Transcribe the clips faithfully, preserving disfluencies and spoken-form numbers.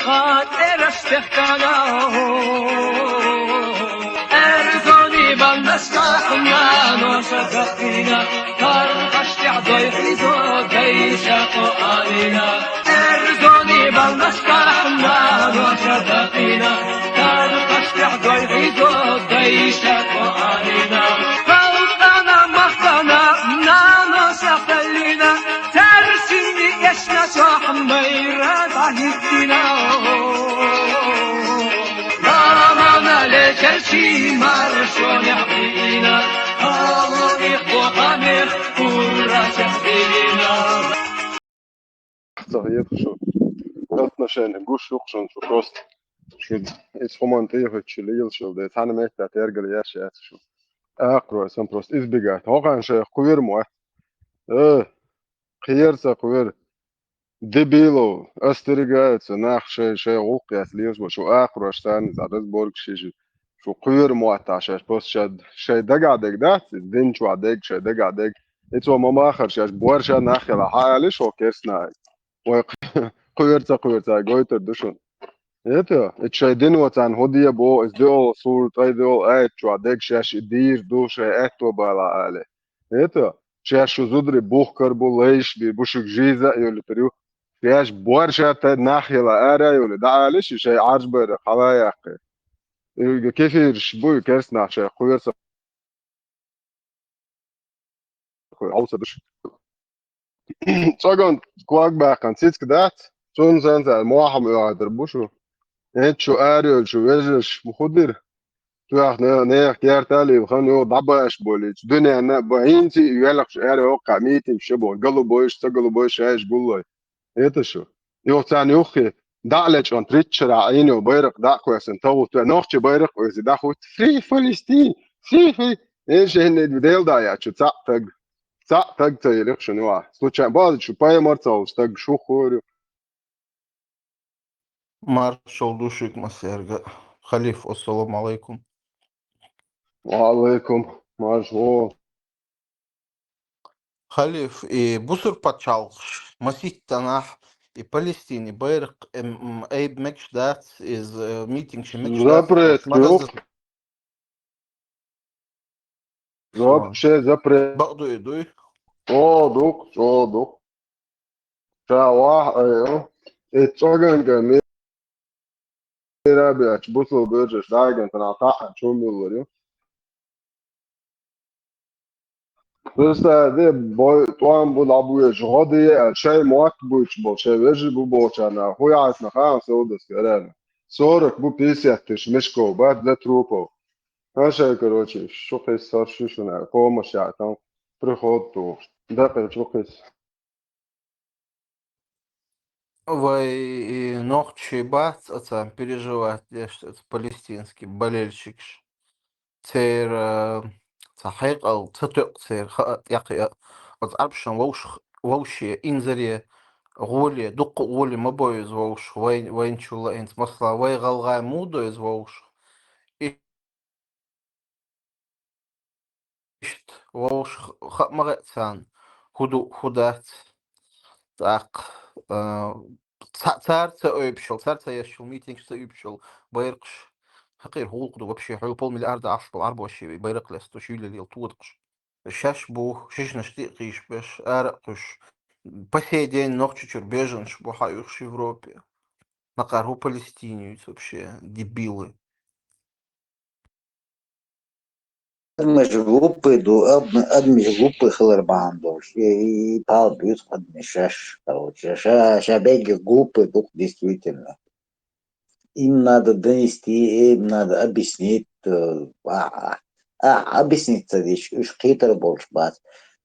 Къа тӀераш техкана, эрзони бандашка хӀанна ноша дахкина, тархаш тӀехь дой хьизо, дайша къо алина. Эрзони бандашка хӀанна ноша дахкина, тархаш тӀехь дой хьизо, дайша къо алина. Халкъана махкана, нано сахалина, тарсини эшна сохмайра дагьитина. Рамана лечерчи маршоне хьина, алони хохамер курра сахилина. Цо хеташ шу отношение гуш ю-кх шуна, шу просто. Шу эс хӀуман тӀехӀоьттачу лелаш йолу дела, цхьана меттехь тергал еш яц шу. Акхарой сан просто избегать. ХӀокхарна шайх кхоьру ма вац. Э, кхера ца кхоьру. Дебилов, остерегаются, нах шай, шай гӀуллакх яц лелаш бо, шу акхарош санна, иза разборка шиша. Шу кхоьру ма вац шаьш, просто шай, шай дагахь дерг дац, иза дин чохь дерг, шай дагахь дерг. И цо ма махара шаьш, бор ша нах хила, хьан аьлла шу керстанахь? Вай кхоьру ца кхоьру цара гойтур ду шуна. Это, это шайн дино царна хӀун де боху, иза доьалгӀа сура, тӀай доьалгӀа аят чохь дерг шаьш и дийр ду, шайн аьтто бала али. Это, шаьш шу зударий бухкар бу, лайш бий бу, шуьга жиза а йолуьйтур ю. Шаьш бор ша тӀе нах яла ара а йолуьйту, дӀа али ши шайн Ӏаржбайрах хьала а яккхий. И кефираш бу, и керстанахь шайн кхоьру ца кхоьру, хьовса душ. ЦӀоган ког баьккхина цицка дац, цунна санна цара мохь-м оьгӀадар бу шу. ХӀинца шу арайолчу вежарша ма хӀун дира? Тоьхна нехан керта а лийла, хан юха дӀабаша болуьйту. Дуьненна а бан, хӀинца а йоьлхуш аьрру йоккха митингаш ю боху, голубойш, ца голубойш, шайша гуллой. Это шу. Юха царна юххе дӀа а лечкъон, тридцать шарахь Ӏийна йолу байракх дӀа а кхоьссина, товлу тоьа нохчий байракх а оьзий дӀахуьтту. Free Palestine! Free Fal-, Эшенниг Дела дӀа яьчу цхьаъ таг. Цхьаъ таг ца йилих шуна юха. Случайно, база шу пайхамар ца волчу стаг шу хӀора ю. Маршалла ду шуьга массаьрга. Халиф, ассаламу алайкум. Ва алайкум. Маршалла. Халиф, и бусур пачхьалкхаш маситтанахь, и Палестини байракх, эм, м, айба мегаш дац, иза, э, митингаш мегаш дац, запрет ма ю. Запрет. Бакъ дуй, дуй? Чо ду, чо ду. Ша вахь айо. И цӀоган ган мера бечу бусул бежаш даган тана таӀан чу миллар ю. Представь, де, бой, тӀом бу дӀабоьжуш, гӀо де, а шайн мотт буьйцуш болу, шайн вежарий бу бохучарна, хӀун яц на хаам сов дас карарна. Сорок бу, пятьдесят тысяч мешков бац для трупов. А шайн, короче, шу кхиссар шу шуна, помощь яц, там, приход тухуш. Дакъе чу кхисса. Вай, и, нохчий бац, а царна переживать деш, оцу палестинский болельщикаш. Церан, э, цхьа хьекъал ца тоьу церан хаа тӀекхиа. Оцу Ӏарбашна вовшах, вовше, инзаре, гӀоле, дуккха а гӀоле ма бо иза вовшах, вайн, вайначул лаьцна, масала, вай гӀалгӀай муха до иза вовшах. И Иштта вовшах хаа ма хаьа царна, хӀун ду, хӀун дац. ТӀаккха, а, ца-, цара ца ойбуш йолу, цара ца еш йолу, митингаш ца уьйбуш йолу байракхаш. Хьакхийра хӀун гӀуллакх ду вообще, хьуьлла полмиллиарда Ӏаш болу Ӏарбош и байракх лесташ, юьллалел тодакхаш. Шаьш бу, шишнаш тӀе а кхийсабеш, ара а кхуьссуш. По сей день Нохчийчуьра беженцаш бу хьан уьш Европе. Накъара хӀун Палестинец вообще, дебилы. Адамаш глупые ду, ад-, адамаш глупые хилар бахьана долуш, и, и, и пал буьйцу адамаш шаьш, короче, ша, ша бегга глупые ду-кх, действительно. Им надо донести, им надо объяснить, э, а, а, а, объяснить ца дича, уьш кхетар болуш бац.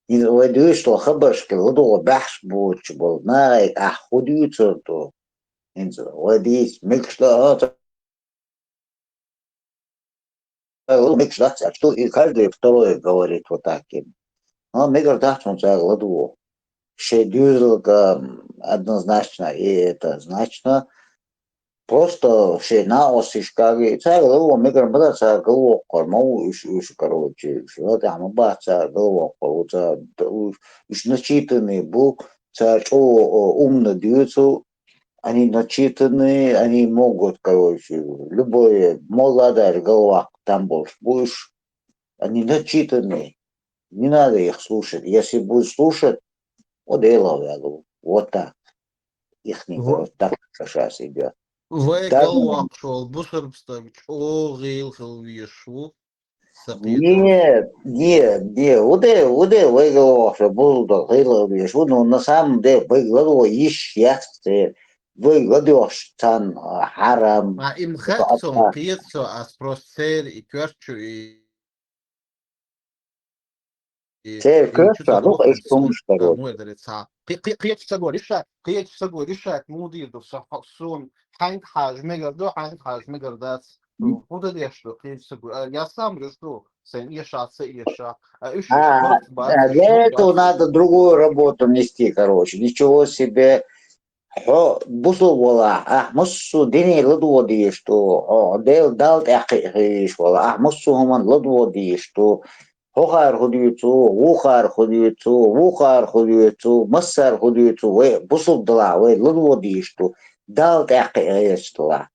ХӀинца вай дуьйцуш долу хабаршка ладогӀа баьхьаш боцуш болу нахе ахь хӀун дуьйцур ду? ХӀинца вай дийца мегаш ду, а, ца Э, мегаш дац, а что и каждый второй говорит вот так им. А, мегар дац, он цаьрга ладугӀу. Шайн доьзалга, м, однозначно, и это значно. Просто шайн накъосташка, и цаьрга ладугӀу, мегар ма дац, цаьрга ладугӀу, кхор ма ву, уьш, уьш, короче, уьш ладугӀу ма бац, цаьрга ладугӀу, кхор ву, цаьрга, уьш, уьш начитанный бу, цаьрга чӀогӀа, о, умно дуьйцу, Они начитанные, они могут, короче, любое, молодая голова там больше будешь. Они начитанные. Не надо их слушать. Если будешь слушать, вот дело, я говорю, вот так. Их не, вот так сейчас идет. Вай так галвакъ шол бусурб стаг чӀогӀа гӀийла хила везаш ву. Нет, нет, нет, уде, уде, вай галвакъ шол бусурб стаг гӀийла хила везаш ву, но на самом деле вай галвакъ йиш яц церан. Вай ладоьгӀуш царна хьарам. Ма им хатта сон кхета со, ас просто церан и коьртачу и Церан коьртачу а ду-кх иштта хӀуманаш, короче. Кхечу саго риша, кхечу саго риша, муха дийр ду со, суна хьаьнга хьажа мегар ду, хьаьнга хьажа мегар дац. ХӀун дан деш ду кхечу саго? А, я сам решу, сайн эша, ца эша. А уьш А, просто бац, для этого надо другую работу нести, короче. Ничего себе. Хьо бусулба валахь, ахь массо а дине ладогӀа дезаш ду, хьо Дела, Далла тӀаьхьа кхиа хила везаш валахь, ахь массо а хӀуманна ладогӀа дезаш ду. ХӀокхара хӀун дуьйцу, вукхара хӀун дуьйцу, вукхара хӀун дуьйцу, массара хӀун дуьйцу, вай бусулба далахь, вай ладогӀа дезаш ду, Далла тӀаьхьа кхиа хезаш далахь.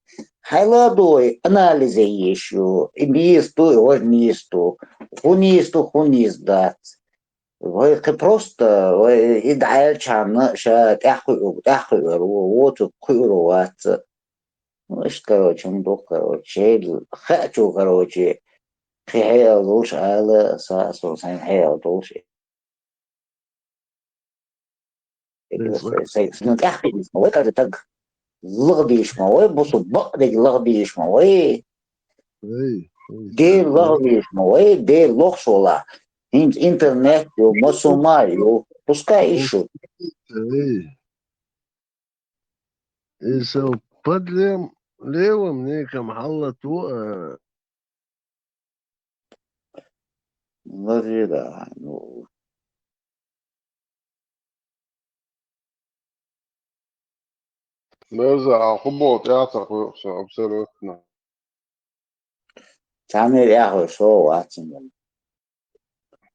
Хьайн ладогӀа анализ е езаш ю, и нийса ду, и важа нийса ду, хӀун нийса ду, хӀун нийса дац. Вай кхин просто, вай и дӀаьлчхьана ша тӀаьхьакхуьу-, тӀаьхьакхуьур ву, воцург кхуьур вац. Ну, иштта, короче, хӀума ду-кх, короче, шел хаьачо, короче, кхин хьекъал долуш ала, са, со сайн хьекъал долуш. Сайн, сайн, сайн тӀаьхьакхиа дезаш ма вай, кхаьрда стаг. ЛагӀа дезаш ма вай, бусу бакъдерг лагӀа дезаш ма вай. Дела лагӀа дезаш ма вай, Дела лохуш валахь. ХӀинца интернет ю, массо а ма ю. Пускай и шу. И со под левым, левым неком хьаллато, а, Ларира, ну. Берза, а хӀун боху, тӀаьхьа ца кхуьу со абсолютно. Цхьаннера эхь веш со вац цига.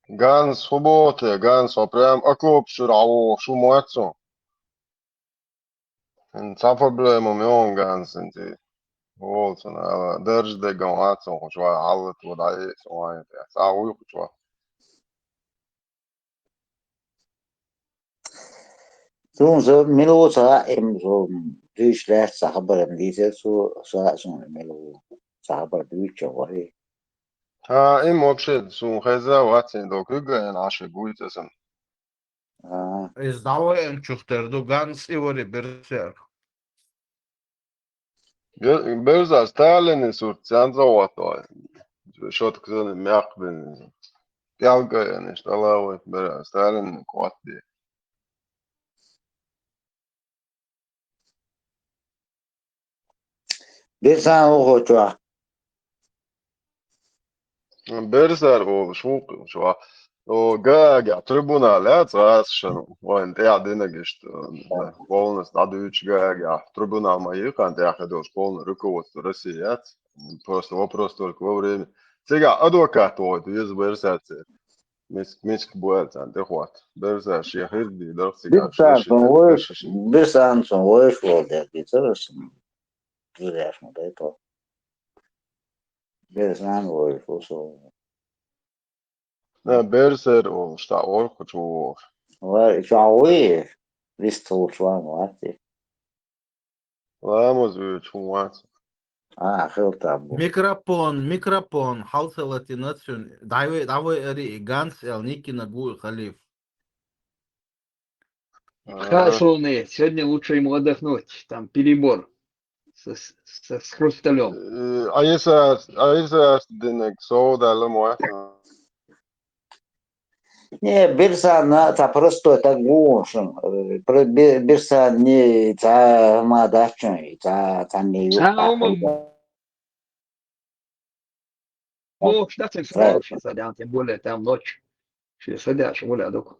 Ганс, хӀун боху те, Ганс, хьо прям окопаш чуьра хьан вогӀуш ву моьтту со? Цхьа проблема ма йогӀу Гансана тӀе. Волу цунна ала, даржа деган вац сон кху чохь, хьаллат ву дӀаэца вайн тӀе. Цхьа вуй кху чохь. Суна со мила ву ца хаьа, им со дуьйцуш лаьцна сан хабарна дийцира цо, ца хаьа суна мила ву. Сан хабар дуьйцуча вахий. Ха, им вообще суна хезна вац, ин дог куьйга эн Ӏашиг вуй цӀе сан. А. Иза дӀаваиначух тера ду, Ганс и вари берсер. Ге-, берза Сталинан сурт цхьаьна ца хӀоттавой. Шотка зуна мякх бина. ПӀелг а ян иштта, ала вай, бера, Сталинан кхоттаде. Берсан ву кху чохь. Берсар волуш ву кху чохь. О, Гаагехь трибунал яц гӀазкхашна, вайна тӀехь динарг иштта, полностью дӀадуьйцуш Гаагехь. Трибунал ма йиххана тӀехь хи долуш полное руководство России яц. Просто вопрос только во время. Цигахь адвокат вогӀуьйту веза Берсар церан. Миска, миска боьлла царна тӀехӀотта. Берза шен хирг дийр дара цигахь, Берсан шен шен цун вуьйш, Берсан цун вуьйш волу дела дийцара аса. Зудаьш ма дай то. Берсан вуьйш ву со. Да, Берсер волуш, тӀаккха вара кху чу вогӀуш. Вара, и чохь вуй, вистхуьлуш ван вац и. Ламаз вуьйчу хӀун вац? А, хила там бу. Микрофон, микрофон, хьал ца латина цуьнан. ДӀаве-, дӀаве ари и Ганс эл Никина гу и халиф. А. Хасуни, сегодня лучше ему отдохнуть, там перебор со, со, с хрусталём. Э, а если, а если ас динарг сов даьлла ма вац? Не, Берсан цхьа простой стаг ву шуна. Э, про-, Бе-, Берсан не цхьа ма дац шуна, цхьа, цхьанне ю. Цхьа хӀума бохуш дац, ин схьа ши садян, тем более там ночь. Ши садя, ши гуля дук.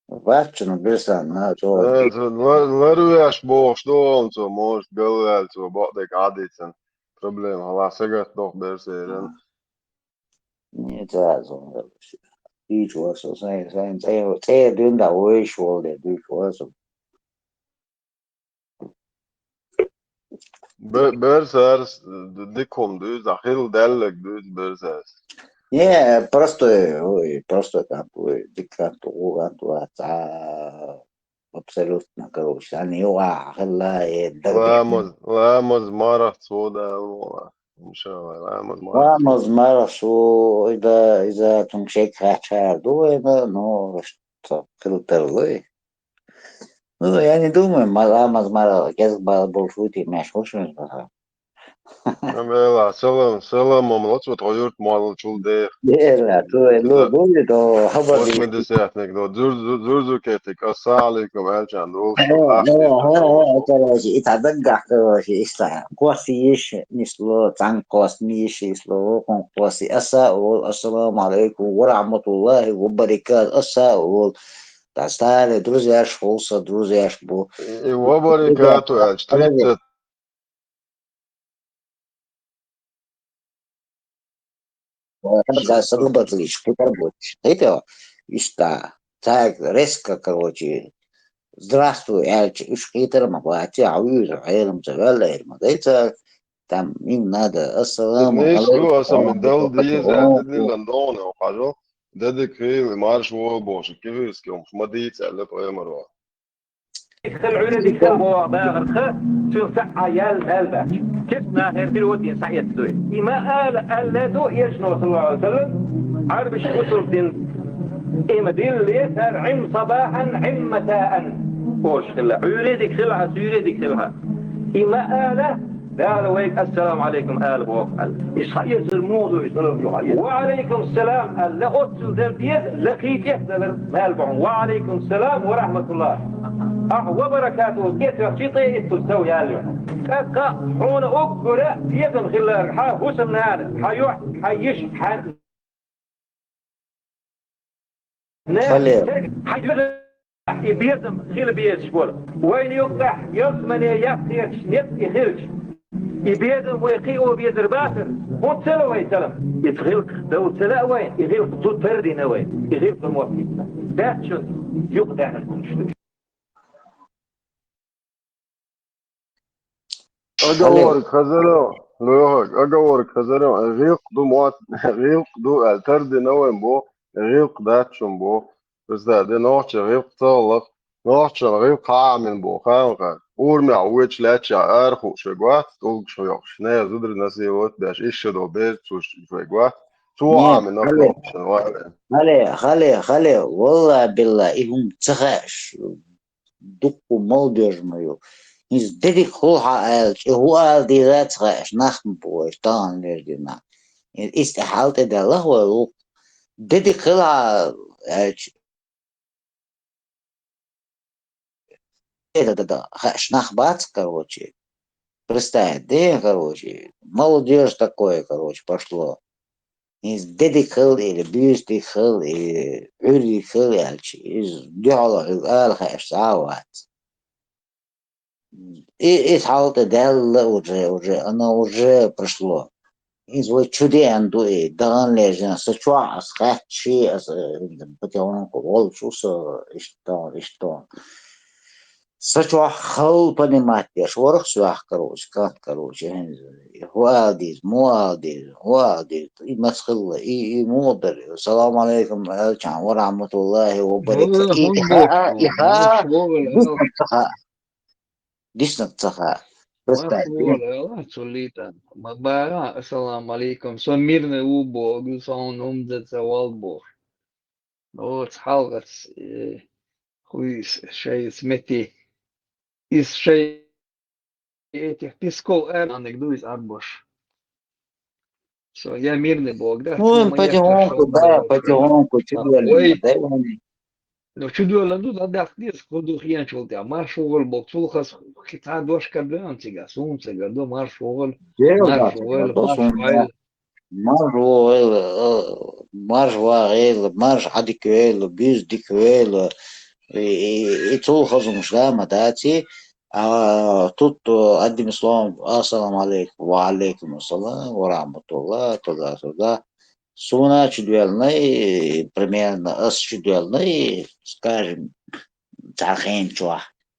Ваччана Берсан, на, цо. Э, цо лар-, ларвеш бохуш ду хьуна цо, может, галваьлла цо, бакъдерг Ӏадийцина. Проблема хьала сагатдоккху Берсеран. Не, цхьа а сон, дийчу вара со, сайн, сайн, цӀе, цӀе дуьнда вуьйш волу де, дуьйчу вара со. Бе-, берзарс д-, дикум дуьйза, хилла даьллаг дуьйза берзарс. Не, простой, ой, простой кӀант ву, дика кӀант ву, гӀант вац, а, абсолютно, короче, ан юкъахь хилла, э, дагадеъна. Ламаз, ламаз мархаш ву дала вала. Иншалла, ламаз мархаш. Ламаз мархаш ву, и да, иза цунна шек хаьттича ду вайна, ну, со хила тарлуй. Ну, я не думаю, ма-, ламаз мархаш кӀезиг бала болуш ву те, меш хӀуш меш бара. Амела, салам, салам, мамла, цо тхо юрт молла чул дех. Дела, цо ло, дули до, хабар ди. Восьмидесятник до, зур-, зур-, зурзуркетик, ассалам алейкум, аьлча, ну, Э, э, э, э, короче, и та даггахь, короче, иштта. Кхосси йиш нисло, цхьаьна кхосси йиш нисло, вукхун кхосси аса вол, ассаламу алейкум ва рахматуллахи ва баракату, аса вол. Та стали друзьяш, хулса друзьяш бу. И ва баракату, аьлча, тридцать. Да, срабатываешь, куда хочешь. Это, иштта. Так, резко, короче, здравствуй, аьлча, уьш кхетар ма бац, а вуьйр, хьерам ца ваьлла, хьерам ца. Там им надо, ассаламу алейкум. Дал деза, диллан дона, хажо. Дадик хили, марш вол боши, кивирски, ма дийца, аьлла, пайхамаро. Хила Ӏуьйре дика хила боху бахарх, цуьнан схьа а яьлла мел дац. Кест нахера хир ву дийна схьаэцна дуй. И ма ала аьлла ду, Элчано, саллаллаху алейхи ва саллам, Ӏарбаш гуцул дина. И ма дилле, цара Ӏим сабахьан, Ӏим масаан. Ош хила. Ӏуьйре дика хила хьан, суьйре дика хила хьан. И ма ала, Дала вайга ассаламу алейкум ала боху аьлла. Иза схьаэцар муха ду, иза салам ду хьан? Ва алейкум салам аьлла, оццул дара деза, лакхий тӀе а далар мел бу хьуна. Ва алейкум салам ва рахматуллах. Ахь ва баракату, тӀе тоьхчи тӀе иттур сов яьлла ю. ТӀаккха хьуна уггара безам хилар, хьан хӀусамнана, хьан юьхь, хьан йиш, хьан Хале. Хьайн доьзал и безам хила безаш болу. Вайна юккъехь ялсамане яккхеташ некъ и хилча, и безам вай кхио везар бацара, хӀунда ца ло вай салам? Иза гӀиллакх дала ца лаьа вайна, и гӀиллакх зуда тардина вай, и гӀиллакх мотт хӀиттина. Даьччун юкъадаьхьар хӀумаш ду. Оговорка хазаран, лоьхург, оговорка хазаран, гӀиллакх ду мотт, гӀиллакх ду аьлла тардина вайн бу, гӀиллакх дац шун бу. Представь, де нохча гӀиллакх ца гӀиллакх, нохчан гӀиллакх хьа Ӏамин бу, хаамха. Урамехь вуьйцуш лаьттачахь ара хууш вайга вац, тӀулгаш хьоькхуш, нехан зударий насиловать беш, ишшадо берцуш вайга вац. Цо Ӏамина нохчан вай. Хале, хале, хале, валла билла, и хӀума ца хаьаш. Дуккха молодежь ма ю. ХӀинца де дика хуьлу хьан аьлча, и хӀун ала деза а ца хаьаш, нах ма бу вай, тахана лердина. Иза тӀе хьал тӀе даьлла вай вукху. Де дика хила хьан аьлча, да, да, да, хаьаш нах бац, короче. Представь, де, короче, молодежь такое, короче, пошло. ХӀинца де дика хила или буьйса дика хила или Ӏуьйре дика хила аьлча, иза дуьхьал хьуьга ала хаьаш цхьа а вац. И, и хьал тӀе даьлла уже, уже, оно уже прошло. Иза вай чу деана ду и, дахана лежана, со чохь аса хаьтташ, аса, э, потихоньку волчу со, иштта, иштта. Са чохь хала понимать деш, ворхӀ соьх, короче, кат, короче, хӀинца, хӀу ала деза, му ала деза, хӀу ала деза, и маца хилла, и, и муха дара, салам алейкум, аьлчахьана, ва рахматуллахи ва баракату, и, и хаа, и хаа, дисна ца хаа, дисна ца хаа. Представь. Ма бара, ассаламу алейкум, со мирный ву боху, со хьуна хӀума ца вал боху. Оцу хьалхаца, э, хуйс шайца мети. Иза шай этих песков аьрниг ду иза Ӏарбош. Со я мирный бог, да? Ну, он потихоньку, да, потихоньку, чудоьллина, да, вани. Ну, чудоьллина ду, да, даха деза, кху ду хенчул тӀе. Марш вогӀал бог, цул хаза, цхьа дош кара ду, ан цига, суна цига ду, марш вогӀал, марш вогӀал, марш вогӀал. Марш вогӀийла, э, марш вагӀийла, марш Ӏа дика вейла, буьйса дика вейла. И, и, и цул хазумаш да ма даций. А тут, э, одним словом, ассаламу алейкум, ва алейкум ассалам, ва рахматуллах, туда-сюда. Суна чудоьллина, примерно, ас чудоьллина, скажем, цхьа хенчохь.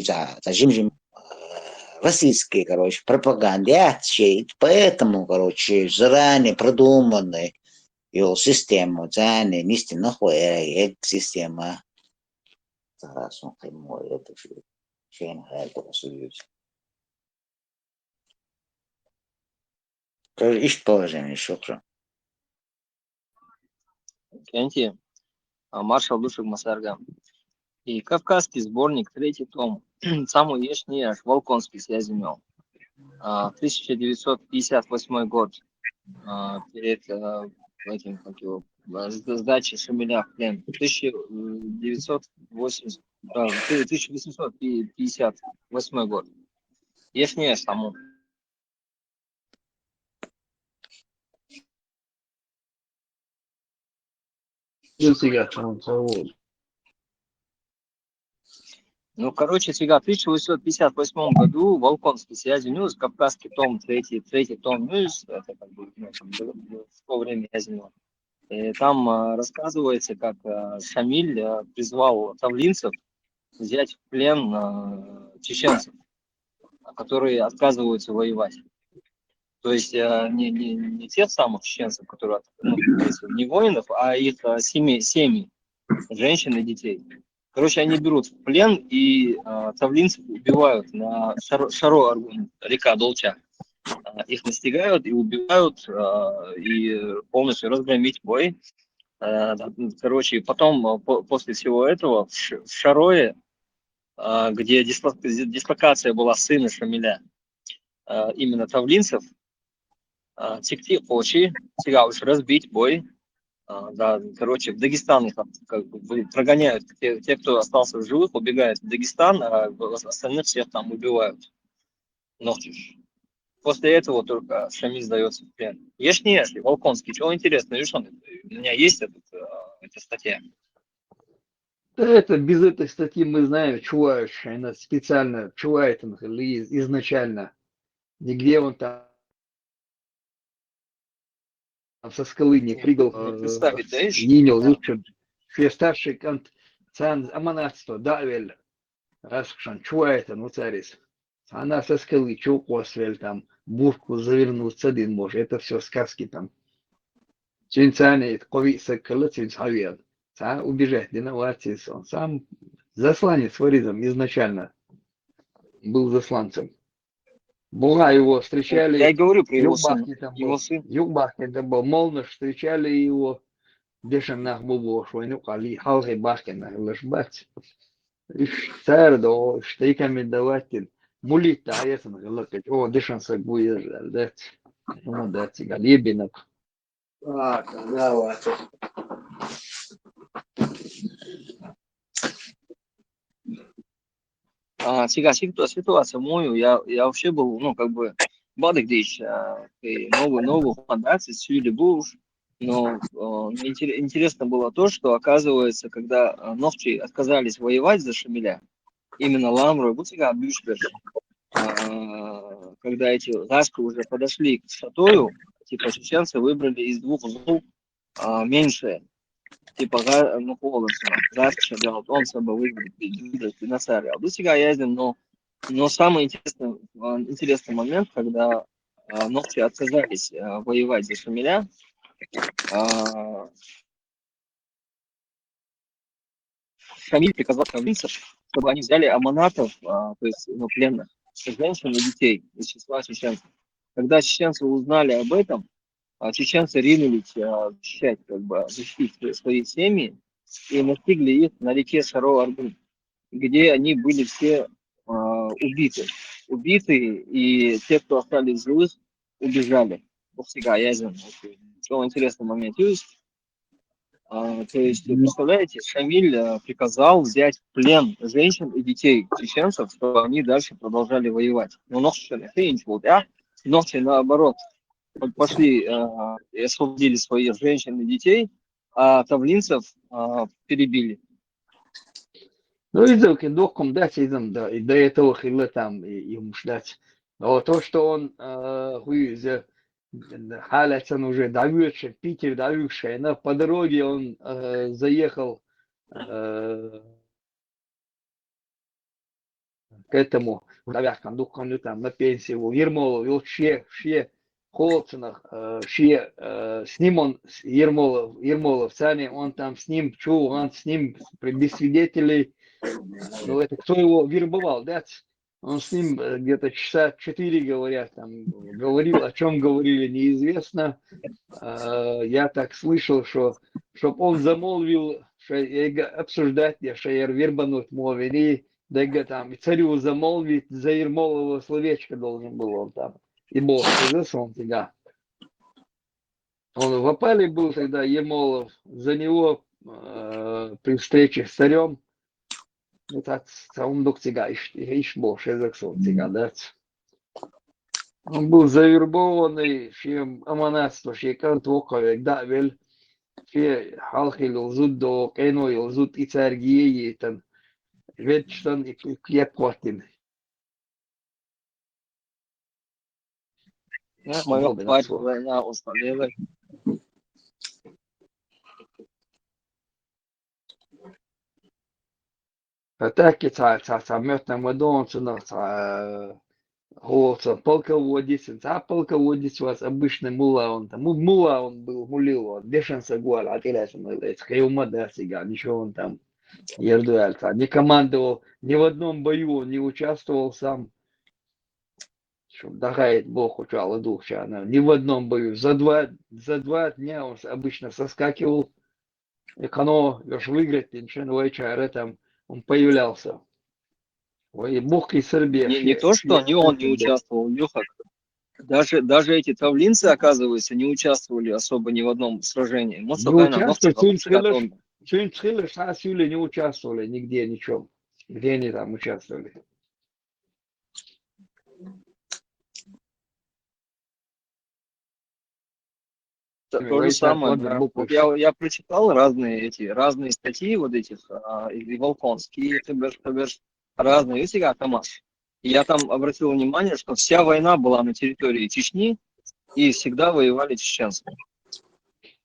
Ца, ца жим-жим, э, российский, короче, пропаганда, я, чей, поэтому, короче, заранее продуманный йола система, царни нисти нахуй, э, э, система. Цара сун химмо, это всё. Шен хайта союз. Тоже ищет положение, шукра. Кенти, а, маршал душек Масарга. И Кавказский сборник, третий том. Самый ешний аж Волконский связь имел. А, тысяча девятьсот пятьдесят восьмой год. А, перед, а, этим, как его, а, сда-, сдачей Шамиля в плен. Тысяча девятьсот восемьдесят, а, ты-, тысяча восемьсот пятьдесят восьмой год. Ешний аж саму. Ну, короче, сега в тысяча восемьсот пятьдесят восьмом году Волконский связь News, Кавказский том, третий, третий том News, это как бы, ну, там, в то время я занимал. Э, там, а, рассказывается, как, а, Шамиль, а, призвал тавлинцев взять в плен, а, чеченцев, которые отказываются воевать. То есть, а, не, не, не тех самых чеченцев, которые от-, ну, то есть не воинов, а их, а, семей, семьи, женщин и детей. Короче, они берут в плен, и, а, тавлинцев убивают на Шаро, Шаро-Аргун, река Долча. А, их настигают и убивают, а, и полностью разгромить бой. А, короче, потом, а, по-, после всего этого в Ш-, в Шарое, а, где дисло-, дис-, дислокация была сына Шамиля, а, именно тавлинцев, а, тикти кочи, сега уж разбить бой. А, да, короче, в Дагестан их, как бы, вы-, прогоняют. Те, те, кто остался в живых, убегают в Дагестан, а в-, остальных всех там убивают. Нохчиш. После этого только Шамиль сдается в плен. Ешни, ешни, Волконский, чего интересно, видишь, он, у меня есть этот, а, эта статья. Да это, без этой статьи мы знаем, чего она специально, чего это из-, изначально. Нигде он там со скалы не прыгал, Представить, да, ещё? Не имел лучше. Все старший кант, цан аманатство, да, вель. Раз кшан, чего это, ну, царис. Она со скалы, чё косвель там, бурку завернуться один может. Это все сказки там. Цинцане, кови сакала, цинцавиан. Ца убежать, виноват, он сам засланец варизом изначально. Был засланцем. Буга его встречали. Я и говорю про его сына. Югбахи там Его был. Сын. Югбахи там был. Молнаш встречали его. Дешан нах бубош, войну кали, халхи бахи нах лыш бац. Иш цар до, штейками даватин. Мулит та ясан гылакач. О, дешан сагу езал, да. Ну, да, цигал ебинак. Так, давайте. А, сега ситуа-, ситуация мою, я, я вообще был, ну, как бы, бадык дичь, а, и новый, новый, да, сюли буш. Но, а, мне интере-, интересно было то, что, оказывается, когда, а, нохчи отказались воевать за Шамиля, именно Ламрой, вот сега бюшбер, а, когда эти гаски уже подошли к Шатою, типа, чеченцы выбрали из двух зол, а, меньшее. Типа, га-, ну, холодно. Гаски шагал, он собой выбрал, выбрал на царя. А вот сега я ездил, но, но самый интересный, а, интересный момент, когда, а, нохчи отказались, а, воевать за Шамиля, а, Шамиль приказал шамильцев, чтобы они взяли аманатов, а, то есть, ну, пленных, женщин и детей из числа чеченцев. Когда чеченцы узнали об этом, а, чеченцы ринулись, а, защищать, как бы, защитить свои семьи, и настигли их на реке Шаро-Аргун, где они были все, а, убиты. Убиты, и те, кто остались живых, убежали. Ох, сега, я знаю, что интересный момент есть. А, то есть, представляете, Шамиль, а, приказал взять в плен женщин и детей чеченцев, чтобы они дальше продолжали воевать. Но нохчи не хинч вот, а? Нохчи, наоборот, п-, пошли, а, и освободили своих женщин и детей, а тавлинцев, а, перебили. Ну, и докум, да, сезон, да, и до этого хилла там, и, и муж дать. Но то, что он, э, хуй, за-, халятся уже давеча, Питер давеча, но по дороге он, э, заехал, э, К этому, дӀаваьккхина дуккха а ю там, на пенсии вол. Ермолов йолча ше, ше, холцанах, э, ше, э, с ним он, с-, Ермолов, Ермолов, царни он там с ним, чу, он с ним, при-, без свидетелей. Ну, это кто его вербовал, да? Он с ним, э, где-то часа четыре, говорят, там, говорил, о чем говорили, неизвестно. Э, я так слышал, что, чтоб он замолвил, что я га-, обсуждать, я, что я вербануть мовили, да, га-, там, и царю замолвить, за Ермолова словечко должен был он там. И Бог, и за солнце, да. Он в опале был тогда, Ермолов, за него, э, при встрече с царем, ну, так, цаун дук цига, иш, иш бо, шезак сон цига, да. Он был завербованный, ши аманатство, ши кант вокавек, да, вель, ши халхил зуд до, кено йол зуд и царь гиейтан, ведь что и, и кепкотин. Моя мать война остановилась. А так и ца, ца, ца, мётна мадон, цунах, ца, э, хо, ца, полководец, ца, полководец у вас обычный мула он там, му-, мула он был, мулил он, бешенство гуал, а ты лясен, это хеума да сига, ничего он там, ердуэль, ца, не командовал, ни в одном бою он не участвовал сам. Чтоб дагает Бог учал и дух чана. Ни в одном бою. За два, за два дня он с-, обычно соскакивал. И кано, ешь выиграть, ничего, ну, вай чай, там, он появлялся. Ой, и Бог и Сербия. Не, не то, что не он не участвовал, Лёха. Даже, даже эти тавлинцы, оказывается, не участвовали особо ни в одном сражении. Не участвовали, Цюнцхилыш, Цюнцхилыш, а Сюли не участвовали нигде, ничем. Где они там участвовали? То, то же самое, да. Вот я, я прочитал разные эти, разные статьи вот этих, а, и, и Волконский, и Хабер, Хабер, разные, видите, как Тамаш. Я там обратил внимание, что вся война была на территории Чечни, и всегда воевали чеченцы.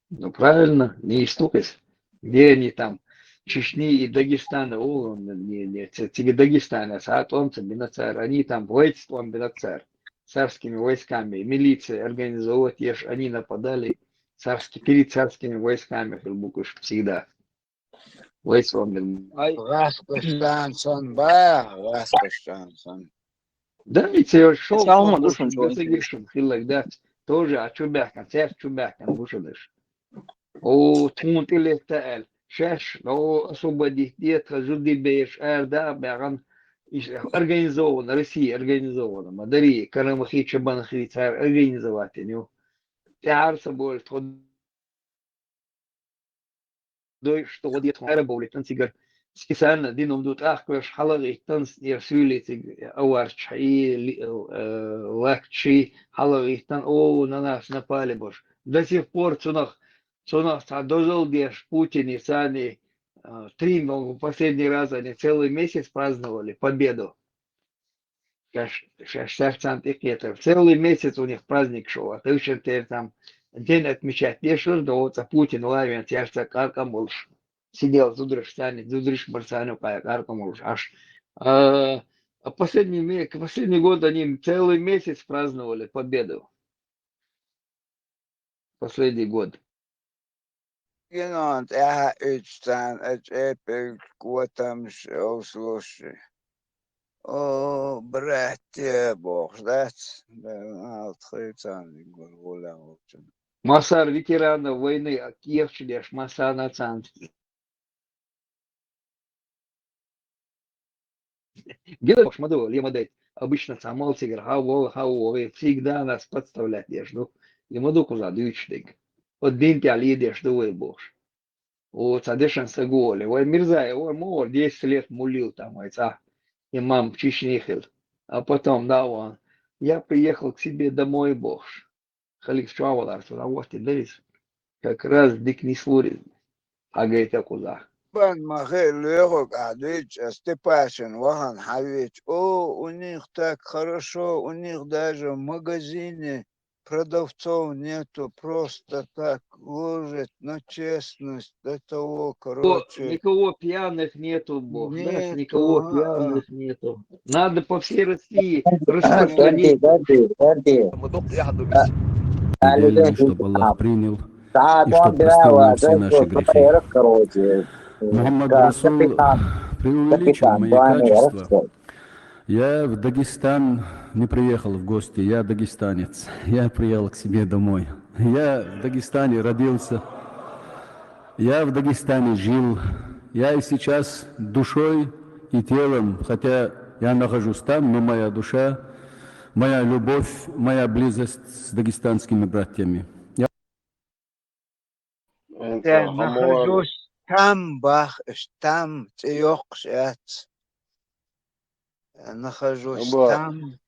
Ну, правильно, не истукать. Где они там, Чечни и Дагестана, о, не, не, ц-, тебе Дагестана, саат он бинацар, они там воинством бинацар, царскими войсками, милиция организовывать, ешь, они нападали царски-, перед царскими войсками, как бы уж всегда. Воинством бин- Ай, Васпаштансон, ба, Васпаштансон. Да, ведь я шёл, Салма шёл, душман шёл, человек. Гершин, Хиллак, да, тоже, а чё бяхкан, церь чё бяхкан, бушадыш. О, тун ты летаэль, шеш, но освободить, нет, хожу дебеш, эр, да, бяган, организовано, Россия организована, мадари, карамахи, чабанахи, царь организовать, ну. Тяр собой, тхо дой, что вот я тхо арабовлит, тан цигар, специально, дином дут, ах, квеш, халаги, тан, я сюли, циг, аварч, и, ли, э, лакчи, халаги, тан, о, на нас напали, бош. До сих пор цунах, цунах, ца дозол деш, Путин и сани, э, три, ну, последний раз они целый месяц праздновали победу. Каш-, шаш-, шаш цан тыкетов. Целый месяц у них праздник шёл. А ты ещё ты там день отмечать не шёл, да вот, а Путин лавен, я ца каркам больше. Сидел, зудрыш, тянет, зудрыш, барсаню, кая, каркам больше. Аж, а, а последний ме-, последний год они целый месяц праздновали победу. Последний год. Кинон тяха ичтан, эч эпик, котам, шоуслуши. О, братья, бог ждать. Да, а, вот хрицан, гургуля, в общем. Масар ветеранов войны, а киевчилеш, масана цан. Гидош мадо, ле мадо. Обычно самол цигар, хавол, хавол, и всегда нас подставлять, ешь, ну. И маду куза дючдик. Вот дин тя лидеш, дуй богш. О, ца дешан саголи. Ой, Мирзаев, ой, мор, десять лет мулил там, ой, ца. Имам Чечни хил. А потом, да, он. Я приехал к себе домой, богш. Халик чуавалар, что на вот и дерис. Как раз дик не слурит. А говорит, а куда? Бан махе лёгок адвич, а Степашин вахан хавич. О, у них так хорошо, у них даже в магазине продавцов нету, просто так ложат на честность до того, короче. Никого пьяных нету, Бог даст, никого пьяных нету. Надо по всей России распространить. Уверен, чтобы Аллах принял и чтоб простил нам все наши грехи. Мухаммад Расул преувеличил мои качества. Я в Дагестан не приехал в гости, я дагестанец. Я приехал к себе домой. Я в Дагестане родился. Я в Дагестане жил. Я и сейчас душой и телом, хотя я нахожусь там, но моя душа, моя любовь, моя близость с дагестанскими братьями. Те нахожусь там бах, там цӀи йоккхуш яц. Нахожусь там.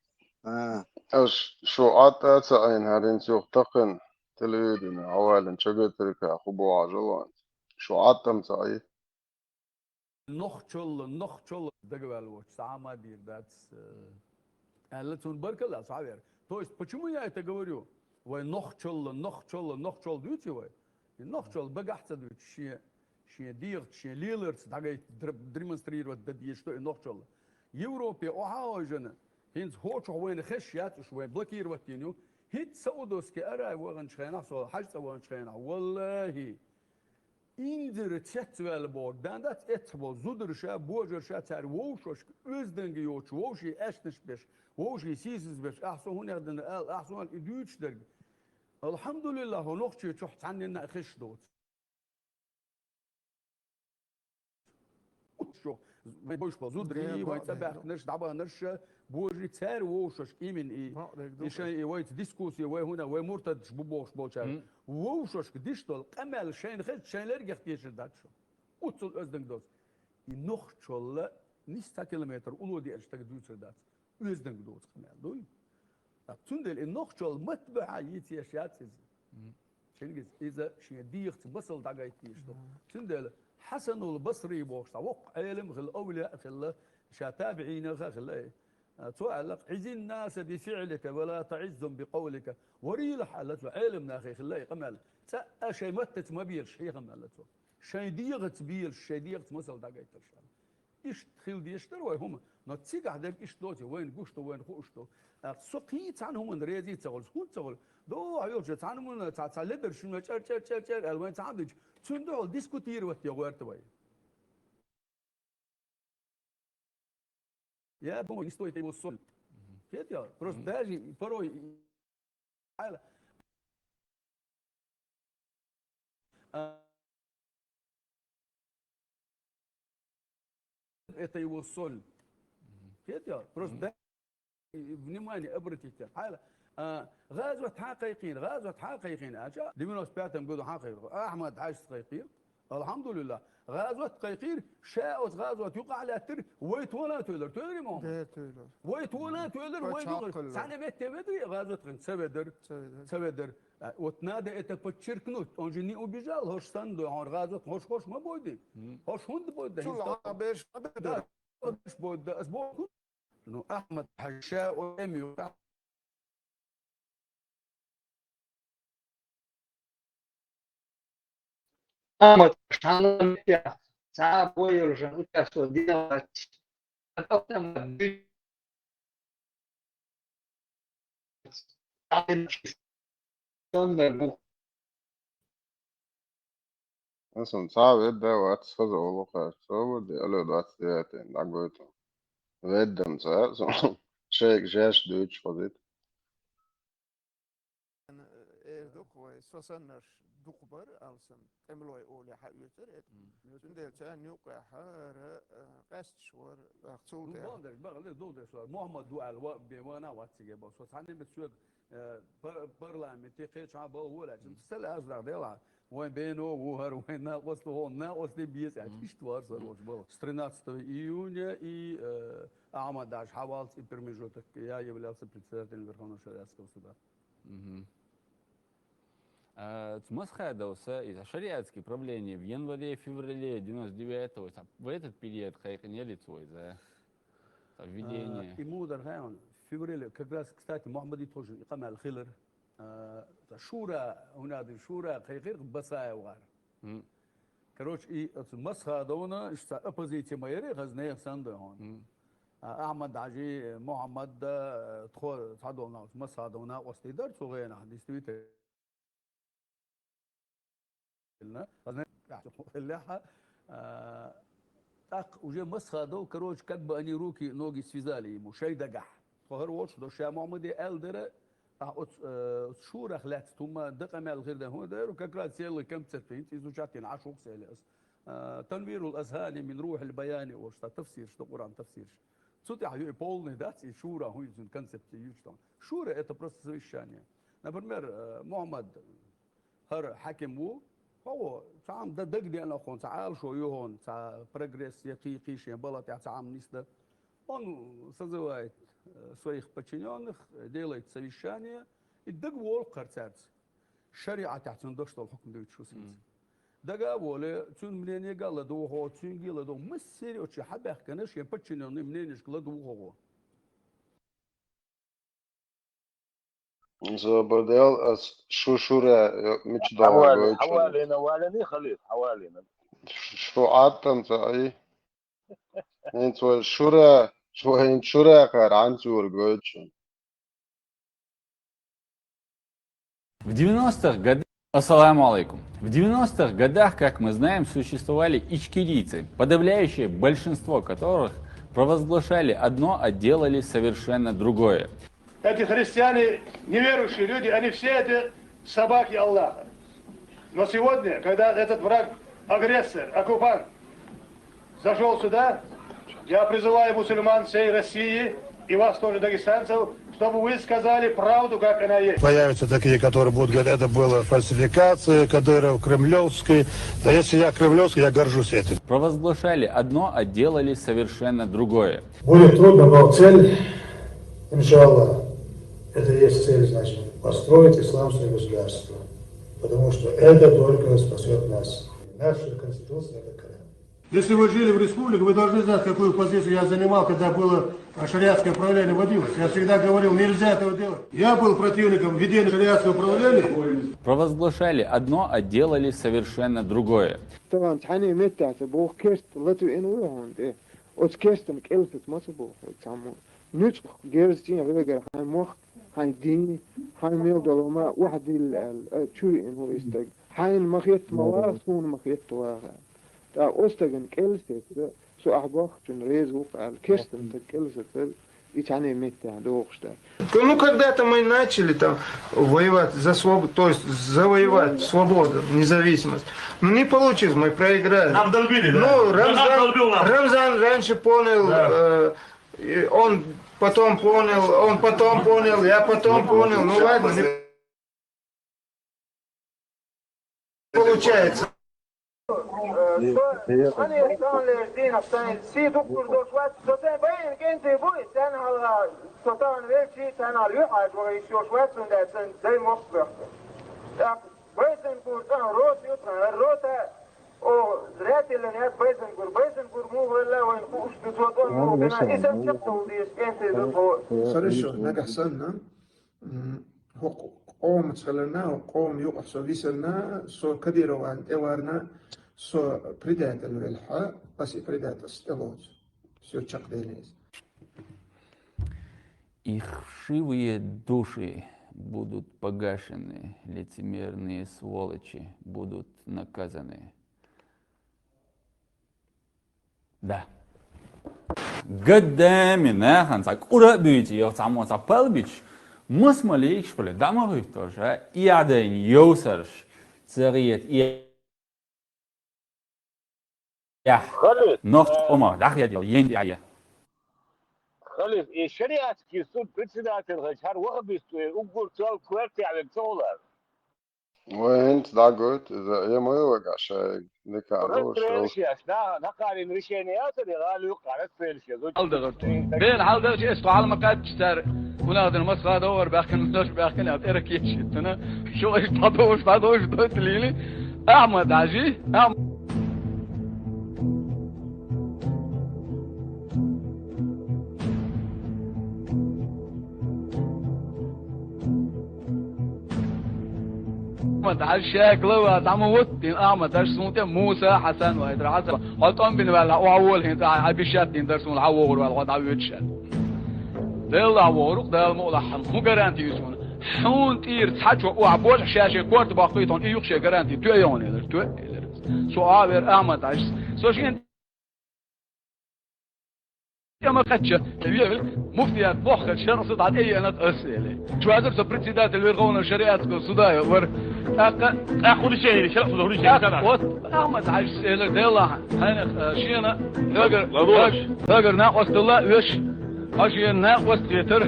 А. Аш шу Ӏатта ца айна хӀарин цух такхин телевидение хьавалин чагатарка ху бохьа жалонца. Шу Ӏаттам ца ай. Нохчолла, нохчолла дагаваьлла воч, цхьа а ма дийр дац, э, аьлла, цунна баркалла, цхьа вер. То есть, почему я это говорю? Вай нохчолла, нохчолла, нохчолла дуьйций вай? И нохчолла багахь ца дуьйцу, шен, шен дегӀаца, шен леларца дӀагайта др-, демонстрировать дан дезаш ду и нохчолла. Европе охьа а хьожана, хӀинца хӀокху чохь вайна хезаш яц уьш, вайн блокировать дийна ю. ХӀинца Саудовский Аравия ваханчу хенахь, со хьаьж цӀа ваханчу хенахь, валлахӀи, инзара цецваьлла бохург дан дац, эцхьа болу зударша, божарша, цара вовшашка оьзданга йоцуш, вовшийн аьшнаш беш, вовшийн сийсаз беш, ахь со хӀунех дина аьлла, ахь со и дуьйцуш дерг. Алхьамдулиллах, хӀо нохчий чохь цхьанненна а хезаш доцу. Уьш вайн бовш бо зударий, вайн цӀа баьхкинарш, дӀабаханарш, божарий, цара вовшашка именно и, и шайн и вайца дискуссия, вай хӀуна, вай муртадаш бу бохуш болчара. Вовшашка диш долу къамел шайна хезча, шайн лергех тешар дац шу. Уццул оьзданг доцу. И нохчолла нийса цхьа километр улло деача стага дуьйцур дац. Оьзданг доцу къамел дуй. ТӀаккха цундела и нохчолла матбахьа йийца еш яц иза. Шенгиз иза шен дегӀаца масал дӀагайта дезаш ду. Цундела Хьасанул Басри бохуш цхьа воккха Ӏелам а хилла, овлия а хилла, ша табиӀинах а хилла. Цо аьлла: «Ӏизин наса би фиӀлика ва ла таӀиззум би къавлика». Варийла хьала цо, Ӏелам нахе хилла и къамел. ЦӀа а шайн маттаца ма белаш хьехам аьлла цо. Шайн дегӀаца белаш, шайн дегӀаца масал дӀагайтарш аьлла. Иштта хила дезаш дара вай хӀума. Но цигахь дерг иштта доций, вайна гуш ду, вайна хууш ду. ТӀаккха со кхин цхьана хӀуманна реза ца хуьлу, хӀунда ца хуьлу? Дохьа йолчу цхьана хӀуманна цхьа, цхьа ледар шуна чӀар-чӀар-чӀар-чӀар аьлла, вайн цхьаъ дича, цуьнан дуьхьал дискутировать де гӀерта вай. Я думаю, не стоит его ссорить. Хетий? Просто даже порой Хьайла. А, это его соль. Хетий? Просто дай внимание обратите. Хьайла. А, гӀазот хьан кхайкхийна, гӀазот хьан кхайкхийна аьлча, девяносто пятом году хьан кхайкхийна. Ахьмад Хьаьжас кхайкхийра. Алхьамдулиллах. ГӀазот кхайкхийра, ша оцу гӀазот юкъахь лаьттира, вай тхуна а тоьлар, тоьларий ма хьуна? Де, тоьлар. Вай тхуна а тоьлар, вай юкъахь. Цхьана метте ведарий гӀазот кхайкхина? Ца ведар. Ца ведар. Ца ведар. А, вот надо это подчеркнуть. Он же не убежал, хӀорш санна ду, хьуна гӀазот, хӀорш, хӀорш ма бойди. ХӀорш хӀунда бойда? Цул а берш ма бедар. Да, берш бойда, ас боху. Ну, Ахьмад Хьаьжа ша о эм ю. Ахьмад, шхьана метте цхьа а бойъалжан участвовать дина вац. Асан цхьа а ведда вац, хаза олу кхаьчча, собар де, алло, двадцать девятый дӀагойту. Веддам ца, сан шайга жаьш дуьйцуш хазийта. Эр ду-кх вай, со саннарш дукха бара, алсам, тӀемалой оле хьаоьцура эта. Цундела царна юкъахь хӀара, э, къаьсташ вара, тӀаккха цул тӀаьхьа. Бакъдерг, бакъдерг, дулдеш вара. Мухьаммад ду аьлла, ва-, бен вана вац циге боху. Со цхьа немец соьга, э, пар-, парламенте кхечахьа бала гӀолаьча. Са лаьцна дагӀ делахь. Вайн бено ву хӀара, вайн накъост ву хӀун, накъосте беза аьлча, иштта вара сан волчу бала. С тринадцатого июня и, э, Ахьмад Хьаьжа хьавалц и промежуток, я являлся председателем Верховного шариатского суда. А, цу Масхадовса иза шариатские правления в январе, феврале девяносто девятого, в этот период кхайкхина ялица вай за введение. А, и мудар хьаьвна, феврале, как раз, кстати, Мухьаммадий тхожа и къамел хилар. А, шура, хӀунда шура кхайкхира Басаевгар. Мгм. Короче, и оцу Масхадовна, иштта оппозиция ма яра, хаза нехан санна дой хьуна. Мгм. А, Ахьмад-Хьажи, Мухьаммад, а, тхо цхьадолу нах, Масхадовна накъостий дара цу гӀенах, действительно. Хаза, а, тӀаккха уже Масхадов, короче, как бы они руки, ноги связали ему, шайн дагахь. Тхо хӀара волчу до ша Мухьаммаде аьлла дара, а оцу, э, оцу шурах лаьцна хӀумма дакъа мел хир дан хӀун дара, как раз церан концепция, хӀинца изучать йина Ӏаш ву-кх ас. Э, Танвирул Азхани мин Рухьил Баяни олуш, цхьа тафсираш ду, Къуръан тафсираш. Цу тӀехь ю и полный дац, и шура хӀун ю, цуьнан концепция юьйцу тахана. Шура — это просто совещание. Например, э, Мухьаммад, хӀара хьаькам ву, хьо, цхьа хӀума дан дагадеана хьуна, цхьа Ӏалашо ю хьуна, цхьа прогресс я кхин-кхин шен бала тӀехь цхьа хӀума нисдан. Он созывает, э, своих подчинённых, э, делает совещание, и дагаволу-кх хӀара цаьрца. ШариӀатехь цунна дош долу хьукам дуьйцуш ву хӀинца. Мгм. Дага а волий, цуьнан мнениега а ладугӀу хьо, цуьнга а ладугӀу, массеран а оцу шен хьабаьхкинарш шен подчинённый мнениешка ладугӀу хьо. Забардел, ас шу шура, э, мича догӀу хьавале-, гойту шуна. Хьавалина, валини, халиф, хьавалина. Ш-, шу Ӏаттан ца Ӏи. ХӀинца вай шура, шу хӀинца шура кхара хьанца юра гойту шуна. В девяностых годах, ассаламу алейкум. В девяностых годах, как мы знаем, существовали ичкерийцы, подавляющее большинство которых провозглашали одно, а делали совершенно другое. Эти христиане, неверующие люди, они все это собаки Аллаха. Но сегодня, когда этот враг, агрессор, оккупант зашёл сюда, я призываю мусульман всей России и вас тоже, дагестанцев, чтобы вы сказали правду, как она есть. Появятся такие, которые будут говорить: «Это была фальсификация, Кадыров кремлёвский». Да если я кремлёвский, я горжусь этим. Провозглашали одно, а делали совершенно другое. Будет трудно, но цель, иншаллах, это и есть цель, значит, построить исламское государство. Потому что это только спасёт нас. Наша Конституция — это Коран. Если вы жили в республике, вы должны знать, какую позицию я занимал, когда было, а, шариатское правление вводилось. Я всегда говорил: «Нельзя этого делать». Я был противником введения шариатского правления. Провозглашали одно, а делали совершенно другое. Тахана цхьана меттехь ца боху керста латуьйна ву хьуна тӀе. Оцу керстан кӀел саца ма ца боху цхьаммо. Нуьцкъах герзачийн гӀоьгара хьайн мох, хьайн дин, хьайн мел долу ма охьадилла аьлла, а, чу виъна ву и стаг. Хьайна ма хетта ма ваха, суна ма хетта ваха. ТӀаккха оцу стагана кӀел саца, со ахь бохучунна реза ву-кх аьлла, керстан стаг кӀел сацар, и цхьана меттехь дохуш дац. Ну, когда-то мы начали там воевать за свободу, то есть завоевать свободу, независимость. Ну, не получилось, мы проиграли. Нам долбили, да? Ну, Рамзан, Рамзан раньше понял, э, и он потом понял, он потом понял, я потом понял. Ну, ладно, не получается. Э, со, ани, таханлерчу дийнахь сайн сий дуккхур долуш вац, со сайн байна кӀентий бу, и царна хьалха, со тахана велчий, царна хьалха юьхьӀаьржа ваха йиш йолуш вац, хӀунда аьлча сайн дай мохк бехк. ТӀаккха Байзангур тӀехь рота ю тхан, хӀара рота, о, зря тиллина яц Байзангур. Байзангур муха велла вайна хууш ду, цо тӀом муха бина, и сан чекхдовла дезаш кӀентий ду тхо. Хорошо, нагахь санна. М, хӀокху къомаца хиларна, хӀокху къоман юкъахь со висарна, со Кадыровна тӀеварна, со предатель велахь, ас и предательство тӀелоцу. Всё, чекхдели иза. Их вшивые души будут погашены, лицемерные сволочи будут наказаны. Да. Гаддами нахана цхьа кӀура а буьйцу, йо, цхьаммо цхьа пал бича, мас ма лийгаш, бали, дӀа ма хӀуьттуш, а? И Ӏадайна йовсарш ца гӀета, и яхь. Халид, нохча э, къомах дӀахедал, ен тӀехь я. Халид, и шариатский суд председатель хилча, хӀара вахабист ву, уггар цул коьртехь верг ца хуьлура. Вай хӀинца дӀагойту иза, я ма йо вага шайга, дика а долуш. Расстрелище, аш, да, нахарин решение яцар, я гӀала юккъа расстрелище. ХьалдагӀарта. Бен хьалдагӀча, эс тхо хьала ма кхаьчча цара, хӀунда аьлча Масхадов вара баьхкина, наш баьхкина, тӀера кечийтина. Шо иштта дӀадовш, дӀадовш дойту лийли. Ахьмад-Хьажи, Ахьмад. Ахьмад-Хьажа ша глава дӀа ма вуттийна, Ахьмад-Хьажас сона тӀа Муса, Хьасан вайтар, Хьасан, хьо тӀом бина ваьлла, охьавола хӀинца, хьай бишат дин дар суна, хьавогӀур ваьлла, хьо дӀавоьдуш аьлла. Делла вогӀурх, Дала мукъ лахь, хӀун гаранти ю суна? Хьуна тӀера цхьачо охьабожахь, ша шен корта баккхий тхона, и юха шен гаранти тоье хьона, элира, тоье, элира. Со Ӏовера Ахьмад-Хьажас. Со шен тӀема кхаьчча, вехилг муфтият бохкача шарӀ суда дӀа тӀееанат ас, эле. Чувазар со председатель Верховного шариатского суда вар. ТӀаккха, тӀаккха худушение, шарӀ суда худушение, тӀаккха, вот, Ахьмад-Хьажас элира, Делла, хьайна, э, шена, хьогар, хьогар накъосталла веш, хьо шена накъост хетар,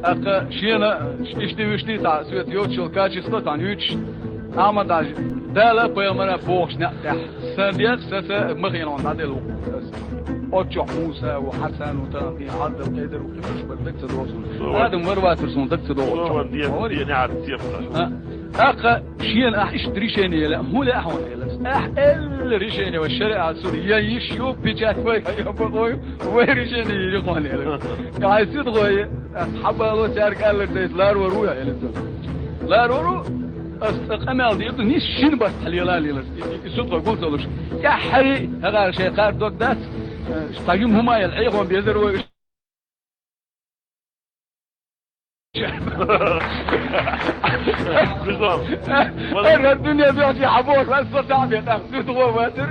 тӀаккха шена ишти-вишти цхьа соьца йоццул качество цхьана юьтуш, Ахьмад-Хьажа, Дала пайхамара бохуш некъ тӀехь. Сан дегӀ, са, са ма хиъна хьуна дӀаделла ву ас. Оццохь Муса ву, Хьасан ву, тахана дийна Ӏаддал, Къайдар ву, кхин уьш бара даг ца догӀу суна. Адам вар вацар суна даг ца догӀу. ТӀаккха шена ахь иштта решение лаьа, хӀун лаьа хьуна, элира. Ахь элла решение вай шариат суда, я йиш ю, печать вай, я бакъой, вай решение йири хьуна, элира. Ай сида гӀой, ас хьабало цаьрга аьллар дайта, ларвар ву я, элира. Ларвар ву, ас цкъа къамел дийр ду, нийса шина баттахь лела лелар. И, и, и сутхо гул ца луш. ТӀаьххьарий, хьагӀар шайн кхар дог дац, э, цхьа юм хӀума ял Ӏехо безар вай. Ара дуьне бехчи хьабоху, ас со цхьаъ бен, тӀаккха сутхо вацар.